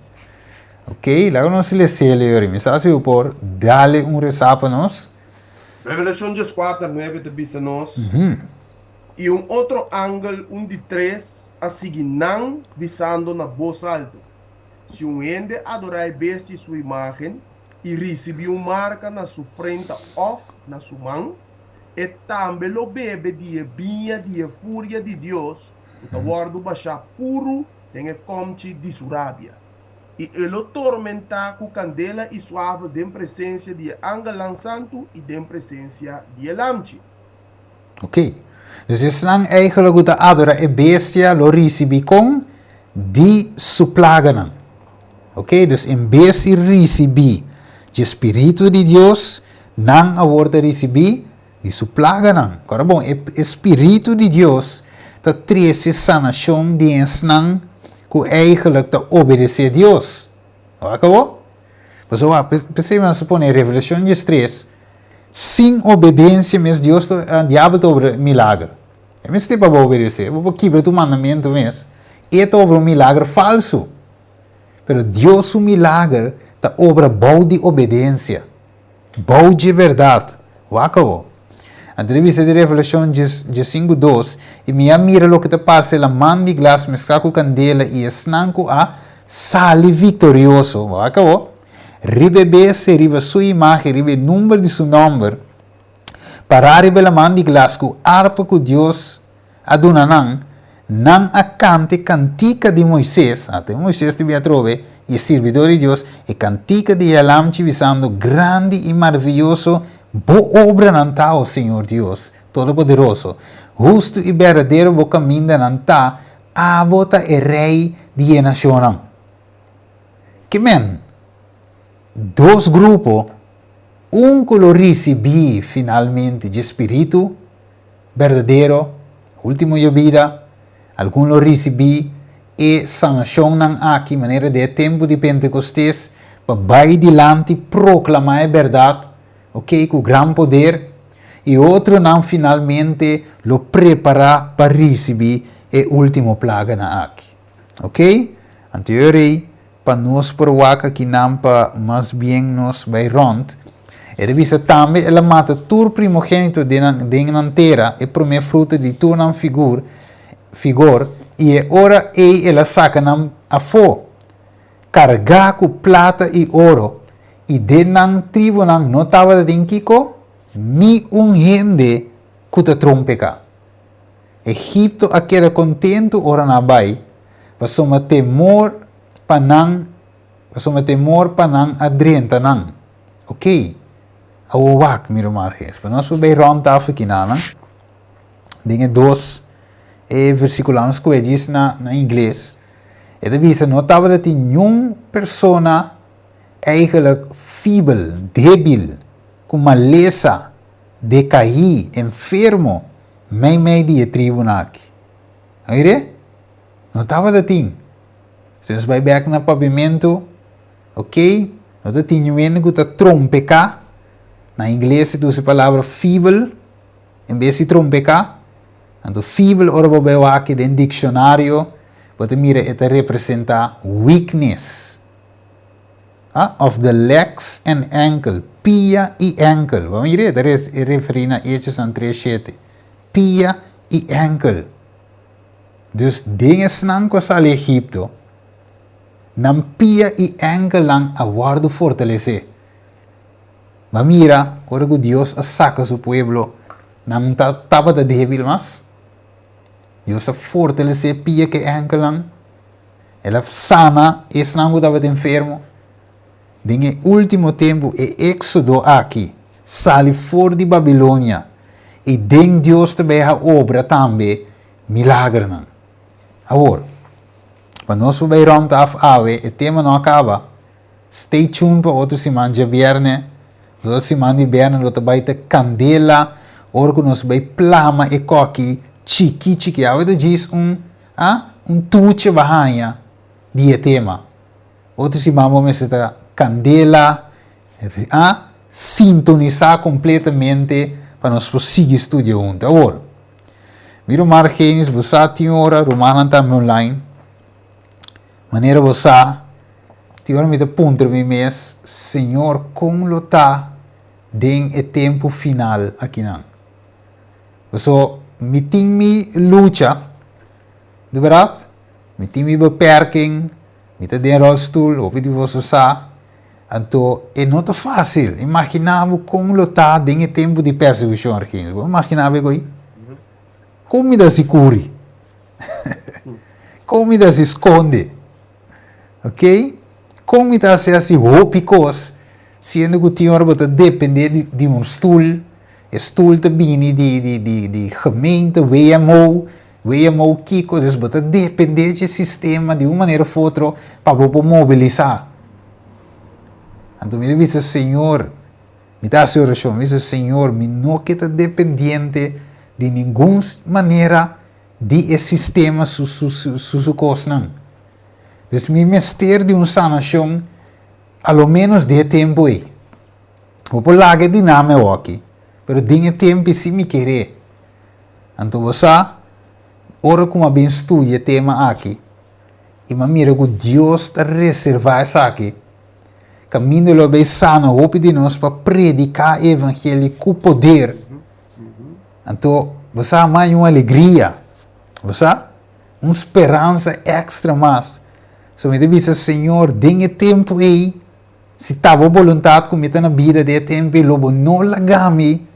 Ok, laga nos les'el e ora. Mi sa si bo por dale un resa pa nos. Revelashon dieskuater, nuebe ta bisa nos, I un otro angel, un di tres, a sigui nan, bisando na bos altu, Si un hende adorá e bestia i su imágen i risibí un marka na su frenta òf na su man, e tambe lo bebe di e biña di e furia di Dios ku ta wòrdu bashá puru den e kòmchi di su rabia. I e lo tormentá ku kandela i suafel den presensia di e angelnan santu i den presensia di e Lamchi. Ok. Dus esnan eigenlijk ku ta adora e bestia lo risibí kon? Di su plaganan. Ok, dus en bes di risibí dje spiritu di Dios, nan awor ta risibí di su plaganan. Kòrda bon, e e spiritu di Dios ta trese sanashon di esnan ku eigenlijk ta obedesé Dios. Wak awor? Pasobra wak, p'esei mi a supone Revelashon diestres, Sin obedensia mes Dios ta, diabel ta obra milager. E mester pa bo obedesé, bo por kibra tur mandamentu mes, e ta obra un milager falsu. Pero Dios su milager ta obra bou di obedensia, bou dje bèrdat. Wak awor. Anto di bisa di Revelashon djes diesinku dos, I mi a mira loke ta parse laman di glas mesklá ku kandela i esnan ku a sali viktorioso. Wak awor. Riba e bestia, riba su imágen, riba e number di su nòmber, pará riba e laman di glas ku arpa ku Dios a duna nan, nan a kanta e kantika di Moisés, ata e Moisés ta bin atrobe, i e sirbidó di Dios, e kantika di e Lamchi, bisando, Grandi i maravioso bo obranan ta, o Señor Dios Todopoderoso! Hustu i berdadero bo kamindanan ta, abo ta e Rei di e nashonnan. Ke men? Dos grupo, un ku lo risibí finalmente dje spiritu berdadero, último yobida, algun lo risibí e sanashonnan aki manera den e tempu di Pentekostes pa bai dilanti proklamá e bèrdat, oke, ku gran poder, i otronan finalmente lo prepará pa risibí e último plaganan aki. Ok, anto e ora ei pa nos por wak akinan pa mas bien nos bai rond. E ta bisa tambe el a mata tur primogénito den nan den nan tera, e promé fruta di tur nan figur figor, i e ora ei el a saka nan afó, kargá ku plata i oro, i den nan tribunan no tabata tin kiko? Ni un hende ku ta trompeká. Egipto a keda kontentu ora nan a bai, pasobra temor pa nan, pasobra temor pa nan a drenta nan. Oké, awor wak, mi ruman Argees, pa nos por bai rònt tafel kinanan, den e dos e versíkulonan skohe djis na na ingles, e ta bisa no tabata tin niun persona eigenlijk fibel, débil, ku malesa, dekaí, enfermo, Meimei di e tribunan aki. Oire? No tabata tin. Si nos bai bek na papiamentu, ok, no ta tin niun hende ku ta trompeká. Na ingles e ta usa e palabra feeble en bes di trompeká. Anto feeble ora bo bai wak den dikshonario, bo ta mira e ta representá weakness. Ah, of the legs and ankle, pia i enkel. Bo mira, e ta referí na Echonan 3:7. Pia i enkel. Dus den esnan ku a sali Egipto, nan pia i enkelnan a wòrdu fortalesé. Ma mira, ora ku Dios a saka su pueblo, nan no tabata débil mas. Dios a fortalesé pia ku enkelnan. El a sana esnan ku tabata enfermo. Den e último tempu, e éksodo aki, sali for di Babilonia, i den Dios ta bai obra tambe milagernan. Awor, pa nos bai rond af awe, e tema no a kaba. Stay tuned pa otro siman, djabièrnè. Otro siman di bièrnè lo bai ta kandela, ora ku nos bai plama e koki chiki chiki. Awe ta djis un, ah, un tuche bo a haña di e tema. Otro siman bo ta kandela, ah, sintonisá kompletamente pa nos sigui studia huntu. Awor, mira Margenis, bo tin ora, rumannan tambe online. Manera bo tin ora mi ta puntra mi mes, Señor, kon lo ta den e tempu final akinan? So, mi tin mi lucha, di berdat? Mi tin mi beperking, mi ta den rolstoel, hopi di boso sa. Anto, e no ta fásil. Imaginá bo kon lo ta den e tempu di persekushon, Argenius. Bo imaginá bo ei? Kon mi ta sikuri? Kon mi ta si skonde? Ok? Kon mi ta hasi hopi kos, siendo ku tin ora bo ta dependé di un stul, e stul ta bini di gemeente, WMO, WMO kiko, dus bo ta dependé di sistema di un manera òf otro pa bo por mobilisá. Anto mi bisa, Señor, mi ta hasi orashon, mi bisa, Señor, mi no ke ta dependiente di ningun manera di e sistema su kosnan. Dus mi mester di un sanashon a lo ménos di e tempu ei. Bo por laga di name aki, pero den e tempu si mi kere. Anto bo sa, ora ku mi bin studia e tema aki, i mi mira ku Dios ta reservá esaki, kaminda lo bai sana hopi di nos pa prediká evangelio ku poder. Anto, bo sa mas un alegria, bo sa? Un speransa èkstra mas. So mi ta bisa, Señor, den e tempu ei, si ta bo boluntat ku mi ta na bida den e tempu ei, lo bo no laga mi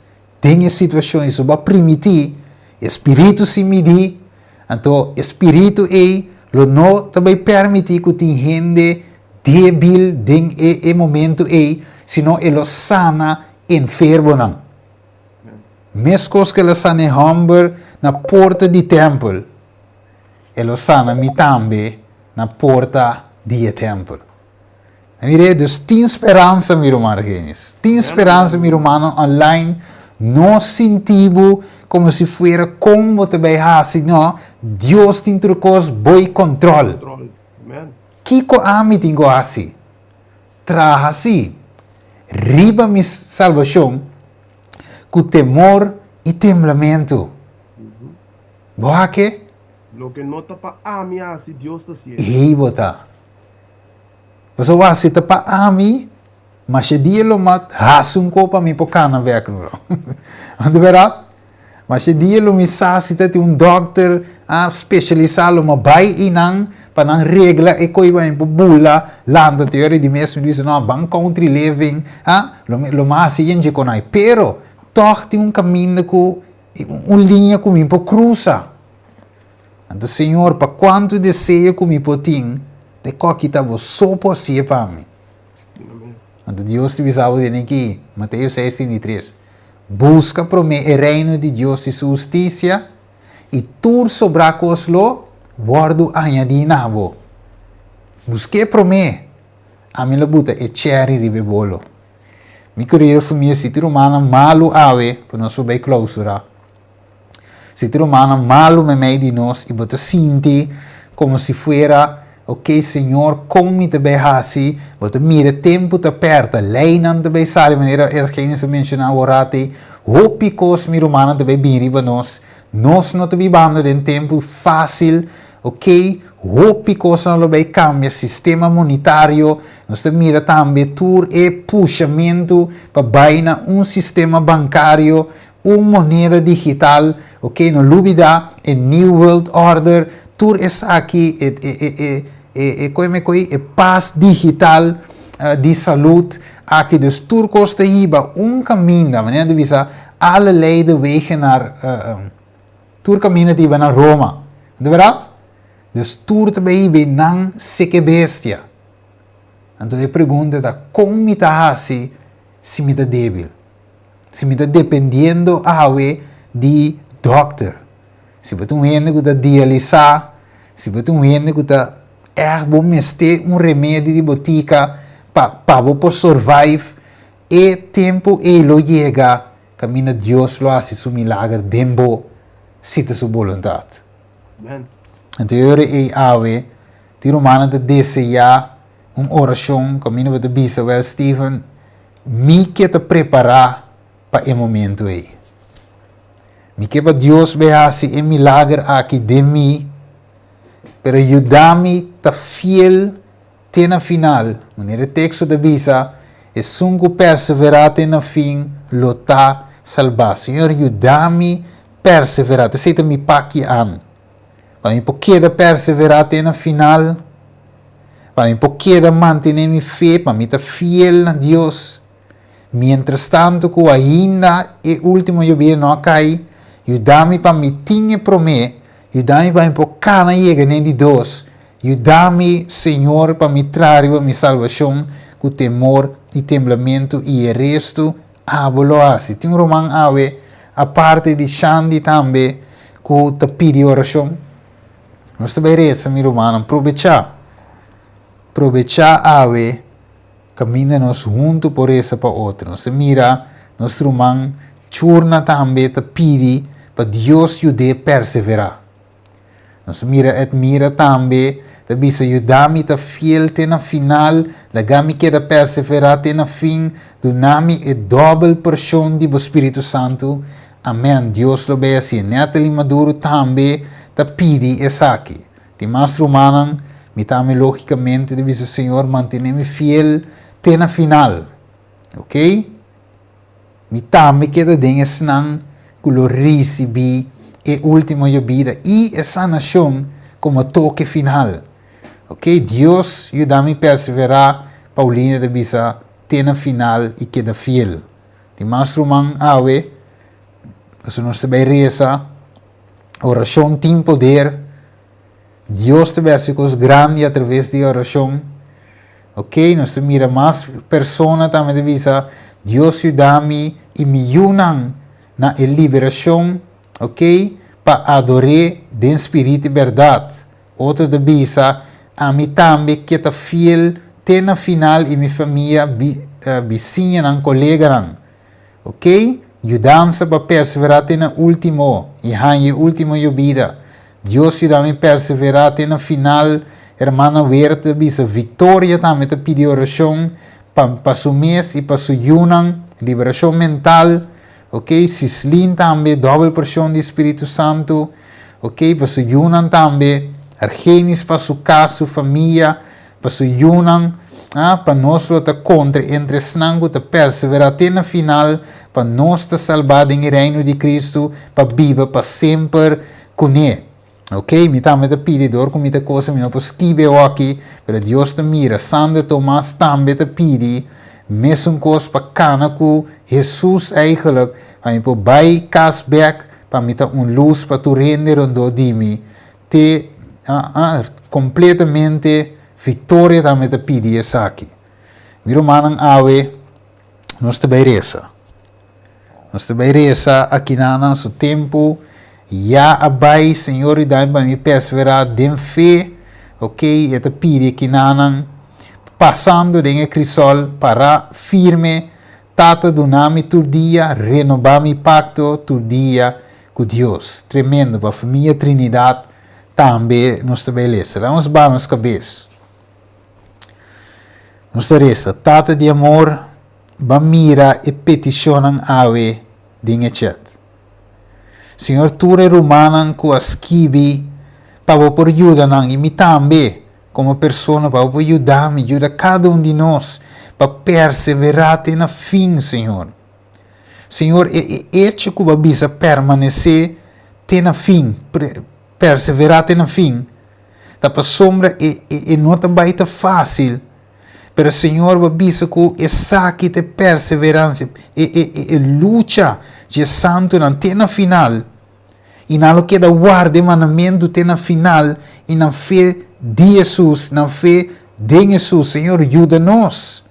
den e situashon ei. So bo a permití e spiritu si mi di, anto e spiritu ei lo no ta bai permití ku tin hende débil den e momento ei, sino e lo sana enfermonan. Meskos ku el a sana e hòmber na porta di tèmpel, e lo sana mi tambe na porta di e tèmpel. Mire, dus tin speransa, mi ruman Argenis. Tin speransa, mi rumannan online. No sinti bo komo si fuera kon bo ta bai hasi, no. Dios tin tur kos bou kòntròl. Kiko ami tin ku hasi? Traha si riba mi salbashon ku temor i temblamentu. Bo a ke? Loke no ta pa ami hasi, Dios ta hasié. Ei bo ta. Pasobra wak si ta pa ami, masha dia lo mat hasi un kos pa mi por kana bek bro. Anta bèrdat? Masha dia lo mi sa si ta tin un dòkter a spesialisá lo mi bai einan pa nan regla e kos pa mi por bula lanta te ora di mes mi bisa no ban country living a lo mi lo mi hasi yen dje konai pero tòg tin un kaminda ku un liña ku mi por krusa. Anto Señor pa kuantu deseo ku mi por tin te koki ta bo so por hasié pa mi. Anto Dios ta bisa bo den aki Mateo seis 33. Buska promé e reino di Dios i su hustisia, i tur sobrá kos lo wòrdu añadí na bo. Busk'é promé, ami lo buta e chèri riba e bolo. Mi kerido famia, si tin rumannan malu awe, pa nos por bai klousurá. Si tin rumannan malu meimei di nos i bo ta sinti komo si fuera, Ok, Señor, kon mi ta bai hasi? Bo ta mira tempu ta pèrta, leinan ta bai sali, manera Ergenis a menshoná awor rato ei. Hopi kos, mi rumannan, ta bai bini riba nos. Nos no ta bibando den tempu fásil. Ok, hopi kosnan lo bai kambia, sistema monetario, nos ta mira tambe tur e pushamentu pa bai na un sistema bankario, un moneda digital, ok, no lubida e New World Order, tur esaki, e e e e e e koe koe e pas digital di salud aki, dus tur kos ta hiba un kaminda, manera di bisa, alle leiden wegen naar Tur kaminda ta hiba na Roma. No ta bèrdat? Dus tur ta bai hiba nan seke bestia. Anto e pregunta ta, kon mi ta hasi si mi ta debil? Si mi ta dependiendo awe di dòkter? Si bo ta un hende ku ta dialisá, si bo ta un hende ku ta ègt bo mester un remedi di botika pa pa bo por survive, e tempu ei lo yega Kaminda Dios lo hasi su milager den bo si ta su boluntat. Amen. Anto e ora ei awe, tin rumannan ta deseá un orashon kaminda bo ta bisa, Well, Steven, mi ke ta prepará pa e momento ei. Mi ke pa Dios bai hasi e milager aki den mi, pero yuda mi ta fiel Te na final, manera e teksto ta bisa, esun ku perseverá te na fin lo ta salbá. Señor, yuda mi perseverá. Ta esei ta mi paki an. Pa mi por keda perseverá te na final, pa mi por keda mantené mi fe, pa mi ta fiel na Dios. Mientrastantu ku ainda e último yobida no a kai, yuda mi pa mi tin e promé, yuda mi pa mi por kana yega n'e di dos, Yuda mi, Señor, pa mi traha riba mi salbashon ku temor i temblamentu i e restu abo lo hasi. Tin un ruman awe, aparte di Shandy tambe, ku ta pidi orashon? Nos ta bai resa, mi rumannan. Probechá. Probechá awe kaminda nos huntu por resa pa otro. Nos ta mira nos ruman Churna tambe ta pidi pa Dios yud'é perseverá. Nos mira Edmira tambe ta bisa yuda mi ta fiel te na final, laga mi keda perseverá te na fin, duna mi e dòbel porshon di bo Spiritu Santu. Amèn. Dios lo bay hasié. Natalie Maduro tambe ta pidi esaki. Tin mas rumannan, mi tambe lógikamente ta bisa Señor mantené mi fiel te na final. Oké? Mi tambe keda den esnan ku lo risibí e último yobida i e sanashon komo toke final. Ok, Dios yuda mi perseverá, Paulina ta bisa, te na final i keda fiel. Tin mas ruman awe, pasobra nos ta bai resa, orashon tin poder. Dios ta bai hasi kos grandi atraves di orashon. Ok, nos ta mira mas persona tambe ta bisa, Dios yuda mi i mi yunan na e liberashon, ok, pa ador'é den spirit i bèrdat. Otro ta bisa, Ami tambe ke ta fiel te na final i mi famia, bisiñanan, koleganan. Ok, yudansa pa perseverá te na último i haña e último yobida. Dios yuda mi perseverá te na final. Hermana Weert ta bisa Victoria tambe ta pidi orashon pa pa su mes i pa su yunan, liberashon mental. Ok, Sislin tambe dòbel porshon di Spiritu Santu. Ok, pa su yunan tambe. Argenis pa su kas, su famia. Pa su yunan, ah, pa nos lo ta kontra entre esnan ku ta perseverá te na final, pa nos ta salbá den e Reino di Kristu, pa biba pa semper kuné. Ok, mi tambe ta pidi dor ku mi ta kosa mi no por skibi awoki, pero Dios ta mira. Sandra Tomas tambe ta pidi mesun kos pa kana ku Hesus eigenlijk, pa mi por bai kas bèk, pa mi ta un lus pa tur hende rondó di mi. Te completamente victoria tambe ta pidi esaki. Mi rumannan awe nos ta bay reza. Nos ta bay reza akinanan su tempo ya a bay Señor yuda mi pa mi persevera den fe ok e ta pidi akinanan pasando den e crisol para firme Tata duna mi tur dia renoba mi pacto tur dia cu Dios. Tremendo pa famia Trinidad tambe nos ta bay lesa. Laga nos baha nos cabes. Nos ta resa, Tata di amor, ban mira e peticionnan awe den e chat. Señor tur e rumannan cu a skibi Pa bo por yuda nan i mi tambe komo persona pa bo por yuda mi, yuda kada un di nos pa perseverá te na fin, Señor. Señor, e e echo ku bo a bisa permanesé te na fin, perseverá te na fin, ta pasobra e e no ta bai ta fásil, pero Señor bo a bisa ku esaki ta e perseveransia, e e e lucha dje santunan te na final. I nan lo keda warda e mandamentu te na final i nan fe di Hesus, nan fe den Hesus. Señor, yuda nos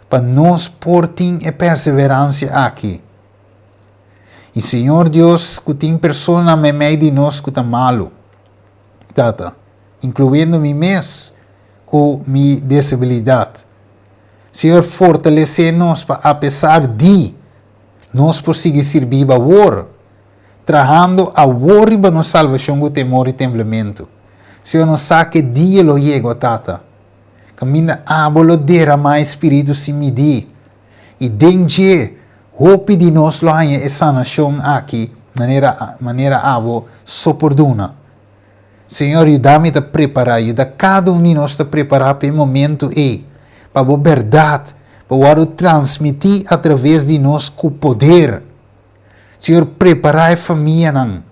pa nos por tin e perseveransia aki. I Señor Dios, ku tin personanan meimei di nos ku ta malu, Tata, inkluendo mi mes ku mi desabilidat. Señor, fortalesé nos pa apesar di Nos por sigui sirbi bo awor, trahando awor riba nos salbashon ku temor i temblementu. Señor, nos sa ku e dia lo yega, o Tata, kaminda abo lo deramá e Spiritu sin midí, i den dje hopi di nos lo haña e sanashon aki manera manera abo so por duna. Señor, yuda mi ta prepará, yuda kada un di nos ta prepará pa e momento ei, pa bo bèrdat por wòrdu transmití atraves di nos ku poder. Señor, prepará e famianan,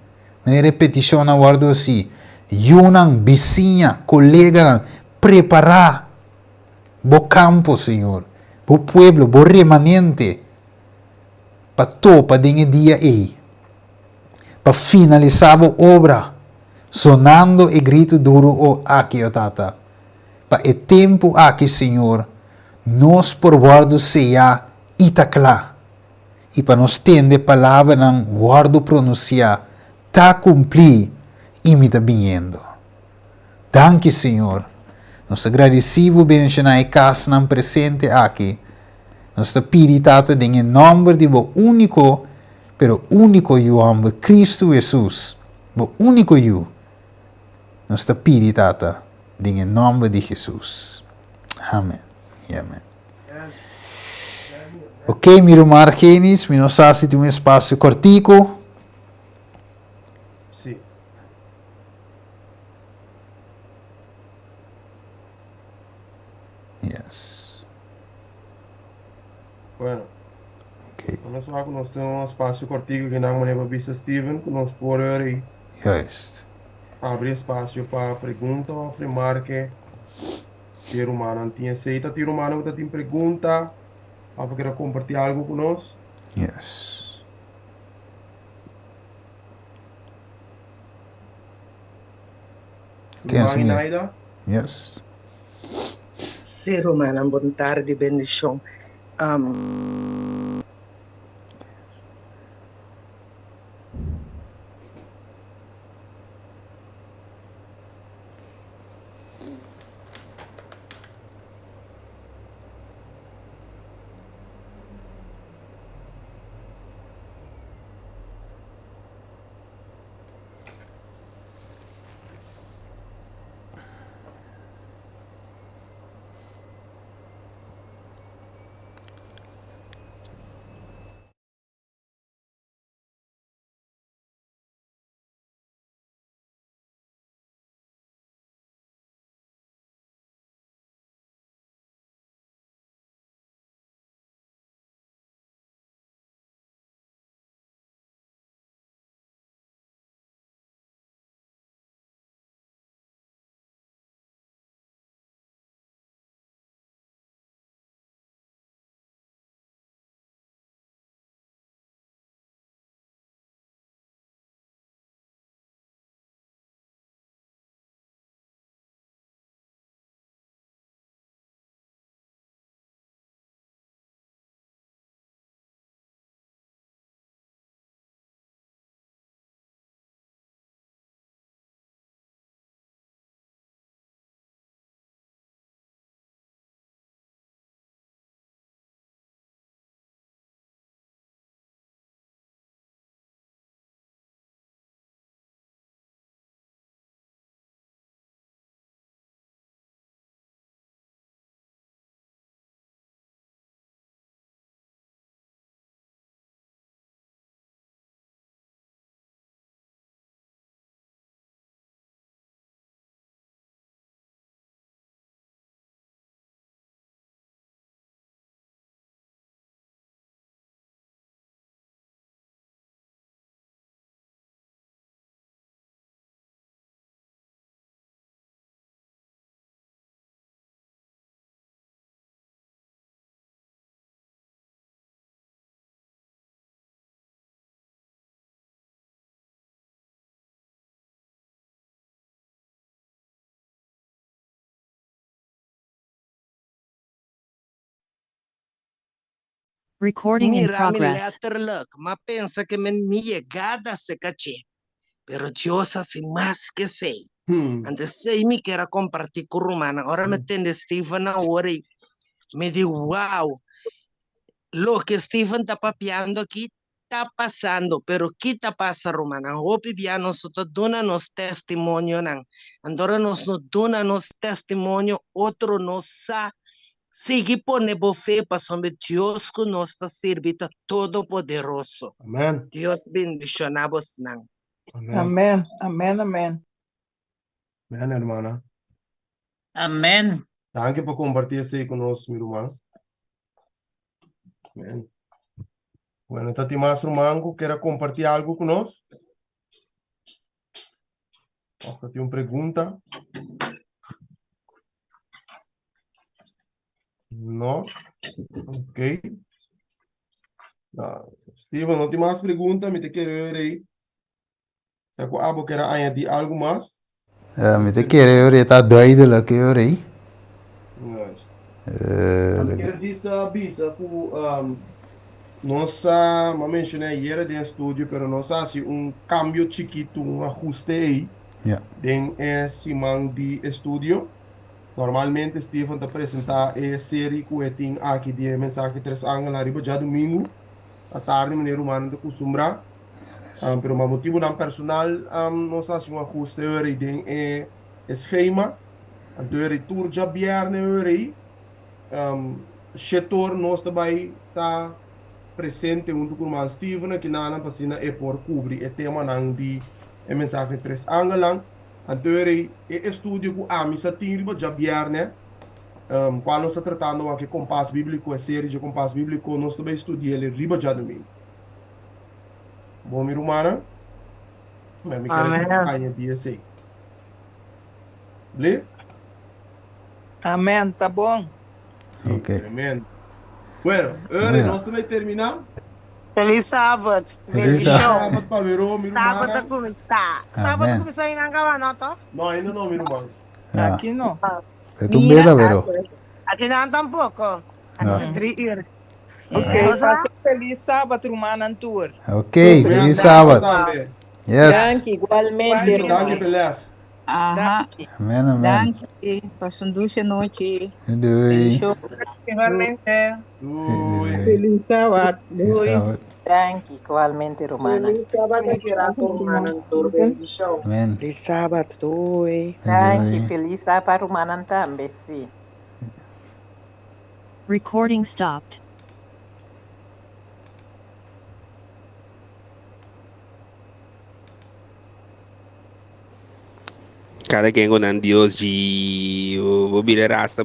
manera e petishonnan wòrdu hasí, yunan, bisiña, koleganan, prepará bo kampo, Señor, bo pueblo, bo remanente, pa topa den e dia ei. Pa finalisá bo obra, sonando e gritu duru o aki, o Tata. Pa e tempu aki, Señor, nos por wòrdu seyá i ta kla, i pa nos tende palabranan wòrdu pronunsiá, Ta kumplí, i mi ta biniendo. Danki, Señor. Nos ta gradisí bo bendishoná e kasnan presente aki. Nos ta pidi, Tata, den e nòmber di bo úniko Pero úniko Yu hòmber, Kristu Hesus, bo úniko Yu, nos ta pidi, Tata, den e nòmber di Hesus. Amen i amen. Ok, mi ruman Argenis, mi no sa si tin un espasio kòrtiku. Sí. Yes. Bueno. Okay. Nos wak nos tin un espacio cortico que nan manera pa bisa Steven ku nos por ori. Juist. Abri espacio pa pregunta of remarke. Si rumannan tin esei ta tin rumannan ku ta tin pregunta of kere kompartí algo ku nos. Yes. Ruman Inaida? Yes. Sí rumannan bon tardi bendishon. Recording in Mira mi progress. letterlijk, m'a pensa ke men mi yegada seka dje, pero Dios a hasi mas ke esei. Anto esei mi kier a kompartí ku rumannan. Ora mi tende Steven awor ei, mi di wow, loke Steven ta papiando aki ta pasando, pero ki ta pasa rumannan? Hopi bia nos no ta duna nos testimonionan. Anto ora nos no duna nos testimonio, otro no sa. Sigui pone bo fe pasobra Dios ku nos ta sirbi ta todopoderoso. Amen. Dios bendiciona bosnan. Amen. Amen, amen, amen. Amen, hermana. Amen. Danki pa kompartí esei ku nos, mi ruman. Amen. Bueno, ta tin mas ruman ku kere kompartí algu ku nos? Of ta tin un pregunta? No? Ok. No. Steven, no tin mas pregunta, mi te kere hoor ei. Sa ku abo kere añadí algu mas? Eh, mi te kere hoor ei ta duidelijk hoor ei. Juist. Eh, Mi kere disa bisa ku um, nos a, m'a menshoná ayera den studio, pero nos a hasi un kambio chikitu, un ahuste ei Ja. den e siman di estudio. Normalmente Steven ta presentá e seri ku e tin aki di e mensahe Tres Angelnan riba djadumingu atardi manera rumannan ta kustumbrá. Pero pa motibunan personal nos a hasi un ahuste ora den e skema. Anto ora tur djabièrnè ora ei shetor nos ta bai ta presente huntu ku ruman Steven akinanan pa asina e por kubri e temanan di e mensahe Tres Angelnan. Anto ora ei e estudio ku ami sa tin riba djabièrnè, kual nos ta tratando awor ku e Kompas Bíbliko, e seri dje Kompas Bíbliko, nos ta bai studia el riba djadumingu. Bon, mi rumannan, mi a mi kere Amen. añadí esei. Blief? Amen, ta bon. Sí, Ok. tremendo. Bueno, ora Bueno. nos ta bai terminá. Feliz Sabbat. Feliz Feliz Bendishon. Sabbat pa Vero, mi Sabbat a rumannan. kuminsá. Sabbat a Amen. kuminsá einan kaba no, tòg? No, ainda no, mi ruman. Ja. Aki no. Te un Mira, beda, Vero. Aki nan tampoko. Ja. Aki 3 uur. Ok, eh, Rosa? pasa feliz Sabbat rumannan tur. Ok, Amen. feliz Danki Sabbat. tambe. Yes. Danki, igualmente, Igualmente. Danki ruman. p'e les. aha, Danki. Amen, amen. danki. Pasa un dulce nochi. Doei. Bendishon. Igualmente. Doei. Doei. Feliz Sabbat. Feliz Doei. Sabbat. Danki, igualmente, rumannan. Feliz Sabbat aki rato rumannan tur. Bendishon. Amen. Feliz Sabbat, doei. Danki, Doei. feliz Sabbat rumannan tambe, sí. Recording stopped. Kada ken ku nan Dios dji, bo bira rasta.